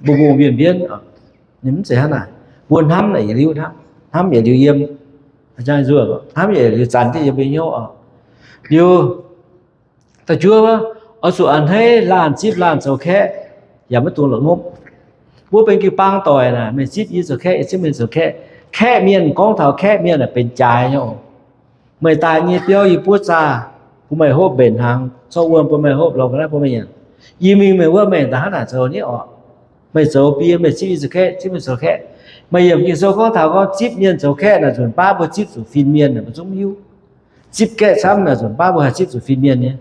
mbuo mbungh mbienv mbienv. Ninh mv zeiz hnangv naaic. Mbuo hnamv naaic yietc liuz hnamv, hnamv yietc liuz yiem, hnamv yietc liuz zanc jienv yiem mbuo nyei hnyouv oc. Liuz, da'juov, oix zuqc a'hneiv laanh zipv laanh zoux kaeqv, yaac maiv dungx la'ngopv. Mbuo benx jiu-baang doic naaic, meih zipv yie zoux kaeqv, yie zipv meih zoux kaeqv. Kaeqv mienh, gorngv taux kaeqv mienh aeqv, benx jaaix nyei oc. Meih daaih yie nyei biauv yie buov zaah, bun meih hopv mbenc hnaangx, zorqv wuom bun meih hopv, lorz ga'naaiv bun meih nyanc. Yie mingh meih wuov, meih daaih hnangv naaic zoux nyei oc. Meih zoux bun yie, meih zipv yie zoux kaeqv, zipv meih zoux kaeqv. Meih yiemc Ging-Sou gorngv taux gorngv zipv mienh zoux kaeqv naaic, nzunc baav mbuo zipv zuqc fin-mienh naaic mbuo zungv maiv hiuv. Zipv kaeqv camv naaic, nzunc baav mbuo haih zipv zuqc fin-mienh nyei.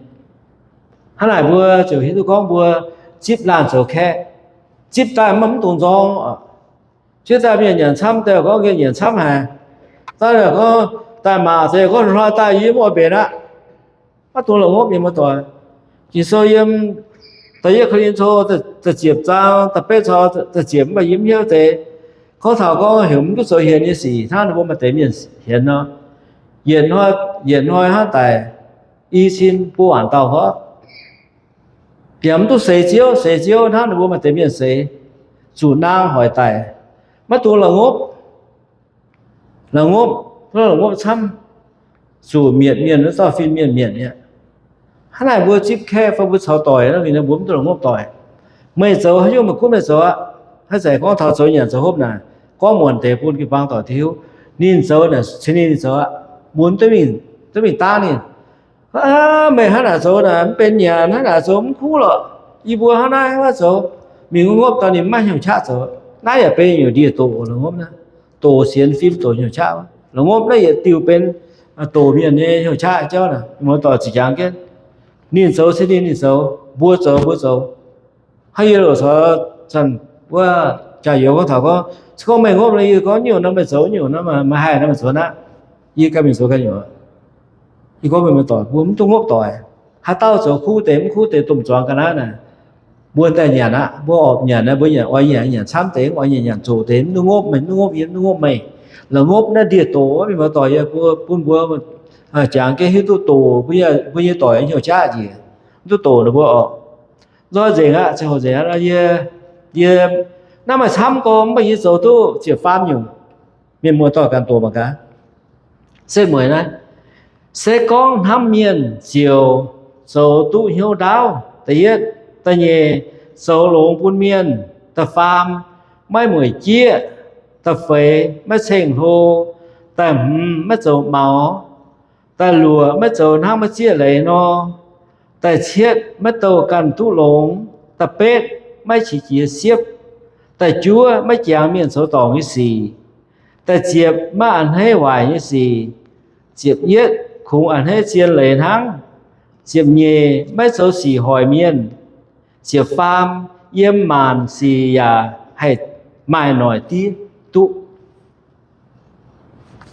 Hnangv naaic mbuo ziouc hiuv duqv gorngv mbuo zipv laanh zoux kaeqv, zipv daaih maiv dungx nzorng. Zipv daaih mienh nyanc camv deix gorngv nyanc camv haic. Daaih gorngv daaih maac deix gorngv hnoi daaih yie mv oix mbenc aqv. Maiv dungx la'ngopv mienh muoz-doic. Ging-Sou yiem da'yietv Ko^lin^to da'ziepc zaang da'betv caux da'ziepc, mv baac yie mv hiuv deix. Gorngv taux gorngv heuc mv duqv zoux hienx nyei sic hnangv ninh mbuo maaih deix mienh hienx nor, yietc hnoi, yietc hnoi hnangv daic i cin buo waanc dauh horv. Yaac mv duqv seix Ziouv. Seix Ziouv hnangv ninh mbuo maaih deix mienh seix, zuqc naang hoic daic, maiv dungx la'ngopv. La'ngopv, la'ngopv camv, zuqc mietc mienh, wuov dauh fin-mienh mietc mi'aqv. Hnangv naaic mbuo zipv kaeqv fai mbuo caux doic nor, ninh mbuo mv duqv la'ngopv doic. Meih zoux haaix nyungc meih gunv meih zoux aqv. Haaix zanc gorngv taux zoux nyanc zoux hopv naaic, gorngv muonc deix bun jiu-baang doic hiuv. Ninh zoux naaic cin ninh zoux aqv. Mbuo mv duqv mingh, duqv mingh dangv ninh. Meih hnangv naaic zoux naaic mv benx nyanc, hnangv naaic zoux mv kuv lorqc. Yie mbuo hnangv naaiv wuov zoux, mingh ngopv daaih ninh maiv hnyouv qaqv zoux. Naaiv yaac benx nyungc ndie-doqc la'ngopv naaiv. Doqc sienx fim doqc hnyouv qaqv. La'ngopv naaiv yietc diuh benx doqc mienh nyei hnyouv qaqv jauv naaic. Muoz-doic ziqc jangx jienv, ninh zoux se ninh, ninh zoux, mbuo zoux mbuo zoux. Hnangv yie loc caux zanc wuov jaax youz gorngv taux gorngv, se gorngv meih ngopv nor, yie gorngv nyungc nor meih zoux nyungc nor, meih haih nor meih zoux naaiv. Yie ganh mingh zoux ganh nyungc. Yie gorngv mienh muoz-doic, mbuo mv duqv ngopv doic. Haaix dauh zoux kuv deix mv kuv deix domh zuangx ga'naaiv naaic, mbuo daaih nyanc aqv. Mbuo oix nyanc naaiv, mbuo nyanc oix nyanc, nyanc camv deix, oix nyanc nyanc zoqc deix, mv duqv ngopv meih, mv duqv ngopv yie, mv duqv ngopv meih. La'ngopv naaiv ndie-doqc, mienh muoz-doic, yie mbuo bun mbuo jangx jienv hiuv duqv doqc mbuo nyei doic hnyouv qaqv njiec, mv duqv doqc ninh mbuo oc. Nzoih nzengc aqv, ziangh hoc nzengc aqv. Yie, yie naaiv maaih camv gorngv mv baac yie zoux duqv ziepc faam nyungc. Mienh muoz-doic ganh doqc mangc gaax. Se mueiz naaiv, se gorngv hnamv mienh ziouc zoux duqv hnyouv ndaauv. Da'yietv, da'nyeic, zoux longx bun mienh. Da'faam, maiv mueic jieqv. Da'feix, maiv ceng-hlo. Da'hmz, maiv zoux maux. Da'luoqc, maiv zoux hnangv maiv zieqv leiz nor. Da'cietv, maiv douh ganh duqv longx. Da'betv, maiv qiex jiez siepv. Da'juov, maiv jangx mienh zoux dorngc nyei sic. Da'ziepc, maiv a'hneiv waaic nyei sic. Ziepc yietv, kungx a'hneiv zien leiz hnangv. Ziepc nyeic, maiv zoux sic hoic mienh. Ziepc faam, yiem maanc sic yaac haih maaih noic diev duqv.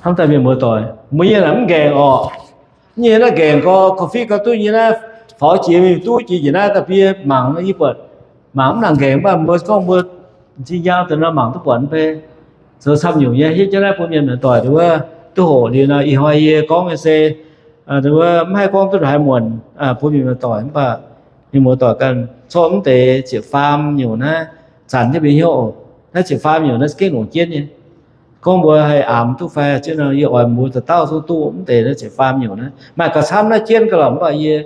Hnamv daaih mienh muoz-doic, mbuo nyei naaic mv nqaengc orqc. Nyei naaiv nqaengc gorx, korv-fiqv gorx duqv nyei naaiv, faaux jiex mingh duqv jiex njiec naaiv daaih bie mangc, yie buatc mangc mv nangc nqaengc, mv baac mbuo gorngv mbuo m'zing nyaanh daaih nor mangc duqv buatc mv bei. Zoux camv nyungc nyei, hietv jienv naaiv bun mienh muoz-doic nduov duqv hoqc liuz nor, ih hnoi yie gorngv nyei se nduov mv haih gorngv duqv haaix muonc bun mienh muoz-doic, mv baac mienh muoz-doic ganh corc mv deix ziepc faam nyungc naaiv zanc jienv mbuo hnyouv oc. Naaiv ziepc faam nyungc naaiv se gengh longc jienv nyei. Gorngv mbuo haih aamx duqv fai jienv nor, yie oix mbuo dauh dauh zungv duqv mv deix naaiv ziepc faam nyungc naaiv. Maaih gauh camv naaiv jienv ga'lorqc, mv baac yie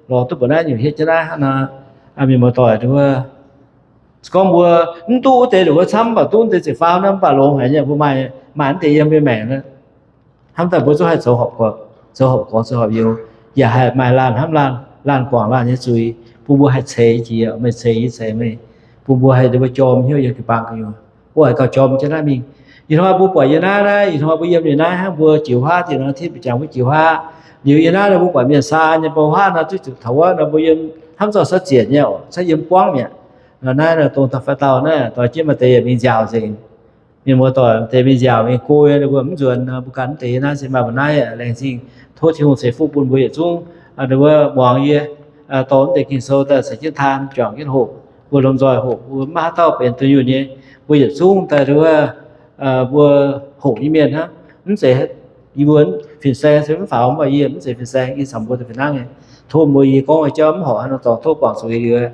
lorz duqv mbuox naaiv nyungc hietv jienv naaiv hnangv nor, mienh muoz-doic nduov. Se gorngv mbuo mv duqv wuov deix nduov camv, mv baac duqv deix ziepc faam naaiv, mv baac longx haic nyei, mbuo maaih, maaih mv deix yiem mbuo maengc naaiv. Hnamv daaih mbuo zungv haih zoux horpc gorx, zoux horpc gorx, zoux horpc youz, yaac haih maaih laanh hnamv laanh, laanh guangc laanh nyei zuiz, bun mbuo haih ceix jiex meih, ceix yie, ceix meih, bun mbuo haih nduov mbuo jorm hnyouv yiem jiu-baang gu'nyuoz. Mbuo haih gauh jorm jienv naaiv mingh. Ih hnoi mbuo buatc yie naaiv, naaiv ih hnoi mbuo yiem yie naaiv hnangv, mbuo jiu haav, diex nor titv mbuo jangx mbuo jiu haav. Liuz yie naaiv nor mbuo buatc mienh saa nyei bou haav nor, duqv zuqc taux wuov nor mbuo yiem hnamv zorqv cuotv zienc nyei oc, cuotv yiem buangv mi'aqv. Naaiv nor dongh da'faanh dauh naaiv doix jienv maaih deix yaac mingh nziaauc nzengc. Mienh muoz-doic deix mingh nziaauc mingh go, ninh mbuo mv nzuonx, mbuo ganh mv deix naaiv se maaih mbuo naaiv laengz zingh tov Tin-Hungh ceix fuqv bun mbuo yietc zungv, ninh mbuo muangx yie dorh mv deix Ging-Sou daaih ceix jienv taan, juangc jienv hoqc, mbuo lomh nzoih hoqc, mbuo mv maaih haaix dauh benx dunh yunh nyei, mbuo yietc zungv daaih wuov, mbuo hoqc nyei mienh hnangv. Mv zeiz yie mbuo fin-saeng se mv faaux, mv baac yie mv zeiz fin-saeng, yie caux mbuo daaih fih hnangv nyei. Tov mbuo yie gorngv nyei jauv mv horpc haaix nor dorngx, tov guangc zuqc yie liuz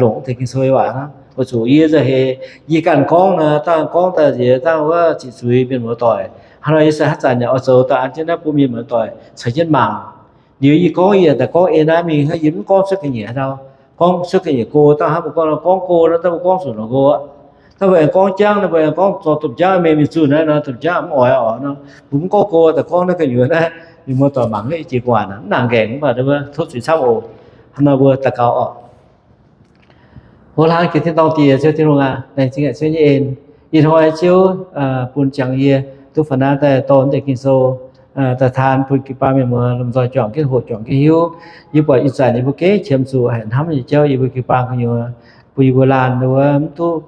longc mv deix Ging-Sou nyei waac hnangv. Weic zuqc yie nza'heix, yie ganh gorngv nor, dangh gorngv daaih nziex dangh wuov ziqc zuiz mienh muoz-doic. Hnangv nor yie se haaix zanc yaac oix zoux daaih an jienv naaiv bun mienh muoz-doic caux jienv mangc. Liuz yie gorngv yie daaih gorngv ei naaiv mingh hnangv, yie mv gorngv cuotv ga'nyiec haaix ndau. Gorngv cuotv ga'nyiec go, dangh hnangv mbuo gorngv nor, gorngv go nor, dangh mbuo gorngv zuqc nor go aqv. Dangh mbuo aengx gorngv jangv nor, mbuo aengx gorngv zorqv domh jangv mingh, mingh zunh naaiv nor, domh jangv mv oix oc nor, mbuo mv gorngv go, daaih gorngv naaiv gu'nyuoz naaiv, mienh muoz-doic mangc naaiv jiex gu'nguaaic mv nangc nqaengc, mv baac mbuo tov zuiz camv oc. Hnangv nor mbuo daux gaux oc. O laangz jiex tin-dorngh Diex, Ziouv Tin-Hungh aac, laengz zingh aqv Ziouv nyei en. Ih hnoi Ziouv bun ziangx yie duqv faaux naaiv daaih dorh naaiv deix Ging-Sou daaih taan bun jiu-baang mienh muoz lomh nzoih juangc jienv hoqc, juangc jienv hiuv. Yie buatc ih zanc yie mbuo gengh qiemx zuqc haic hnamv nyei jauv yie mbuo jiu-baang gu'nyuoz, bun yie mbuo laanh wuov mv duqv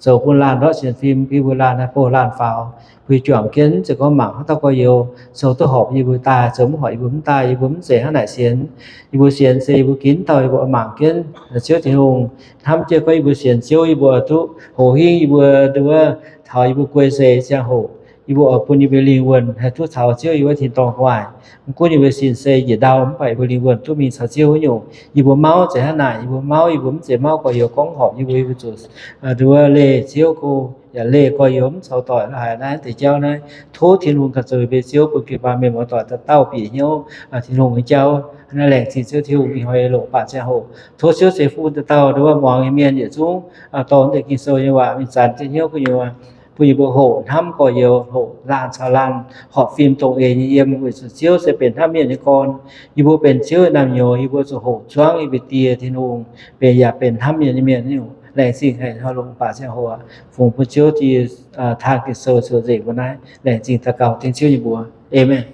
zoux bun laanh ndortv sienx fim, bun yie mbuo laanh haih bouh laanh faaux, bun yie juangc jienv mv zeiz gorngv mangc haaix dauh gorx-youz zoux duqv horpc yie mbuo daaih, zoux mv horpc yie mbuo mv daaih. Yie mbuo mv zeiz hnangv naaic sienx. Yie mbuo sienx se yie mbuo ginv dauh yie mbuo oix mangc jienv Ziouv Tin-Hungh. Hnamv jienv gorngv yie mbuo sienx Ziouv, yie mbuo duqv houx hingv, yie mbuo wuov taux yie mbuo guei seix ziangh hoc, Yie mbuo oix bun yie mbuo lingh wuonh haih duqv caux Ziouv yiem wuov tin-dorngh gu'nguaaic. Mv gunv yie mbuo sin se njiec ndau, mv baac yie mbuo lingh wuonh duqv mingh caux Ziouv wuov nyungc. Yie mbuo mauv zeiz hnangv naaic, yie mbuo mauv, yie mbuo mv zeiz mauv gorx-youz gorngv horpc yie mbuo, yie mbuo zuqc nduov leih Ziouv go, yaac leih gorx-youz mv zoux doic la'haic naaiv deix jauv naaiv. Tov Tin-Hungh ganh zoux mbuo nyei Ziouv, bun jiu-baang mienh muoz-doic daaih dauh bieqc hnyouv Tin-Hungh nyei jauv. Naaiv laengz zingh Ziouv Tin-Hungh ih hnoi loc baac ziangh hoc. Tov Ziouv ceix fuqv daaih dauh nduov muangx nyei mienh yietc zungv dorh wuov deix Ging-Sou nyei waac mingh zanc jienv hnyouv gu'nyuoz, bun yie mbuo hoqc hnamv gorx-youz, hoqc laanh caux laanh, horpc fim dongh eix nyei yiem, weic zuqc Ziouv se benx hnamv mienh nyei gorn. Yie mbuo benx Ziouv nyei naamh nyouz, yie mbuo zuqc hoqc zuangv yie mbuo Die Tin-Hungh, benx yaac benx hnamv mienh nyei mienh nyei. Laengz zingh haic hnoi loc baac ziangh hoc, fungx bun Ziouv Die taan Ging-Sou zoux nzengc mbuo naaiv. Laengz zingh daux gaux dengv Ziouv nyei mbuox. Aamen.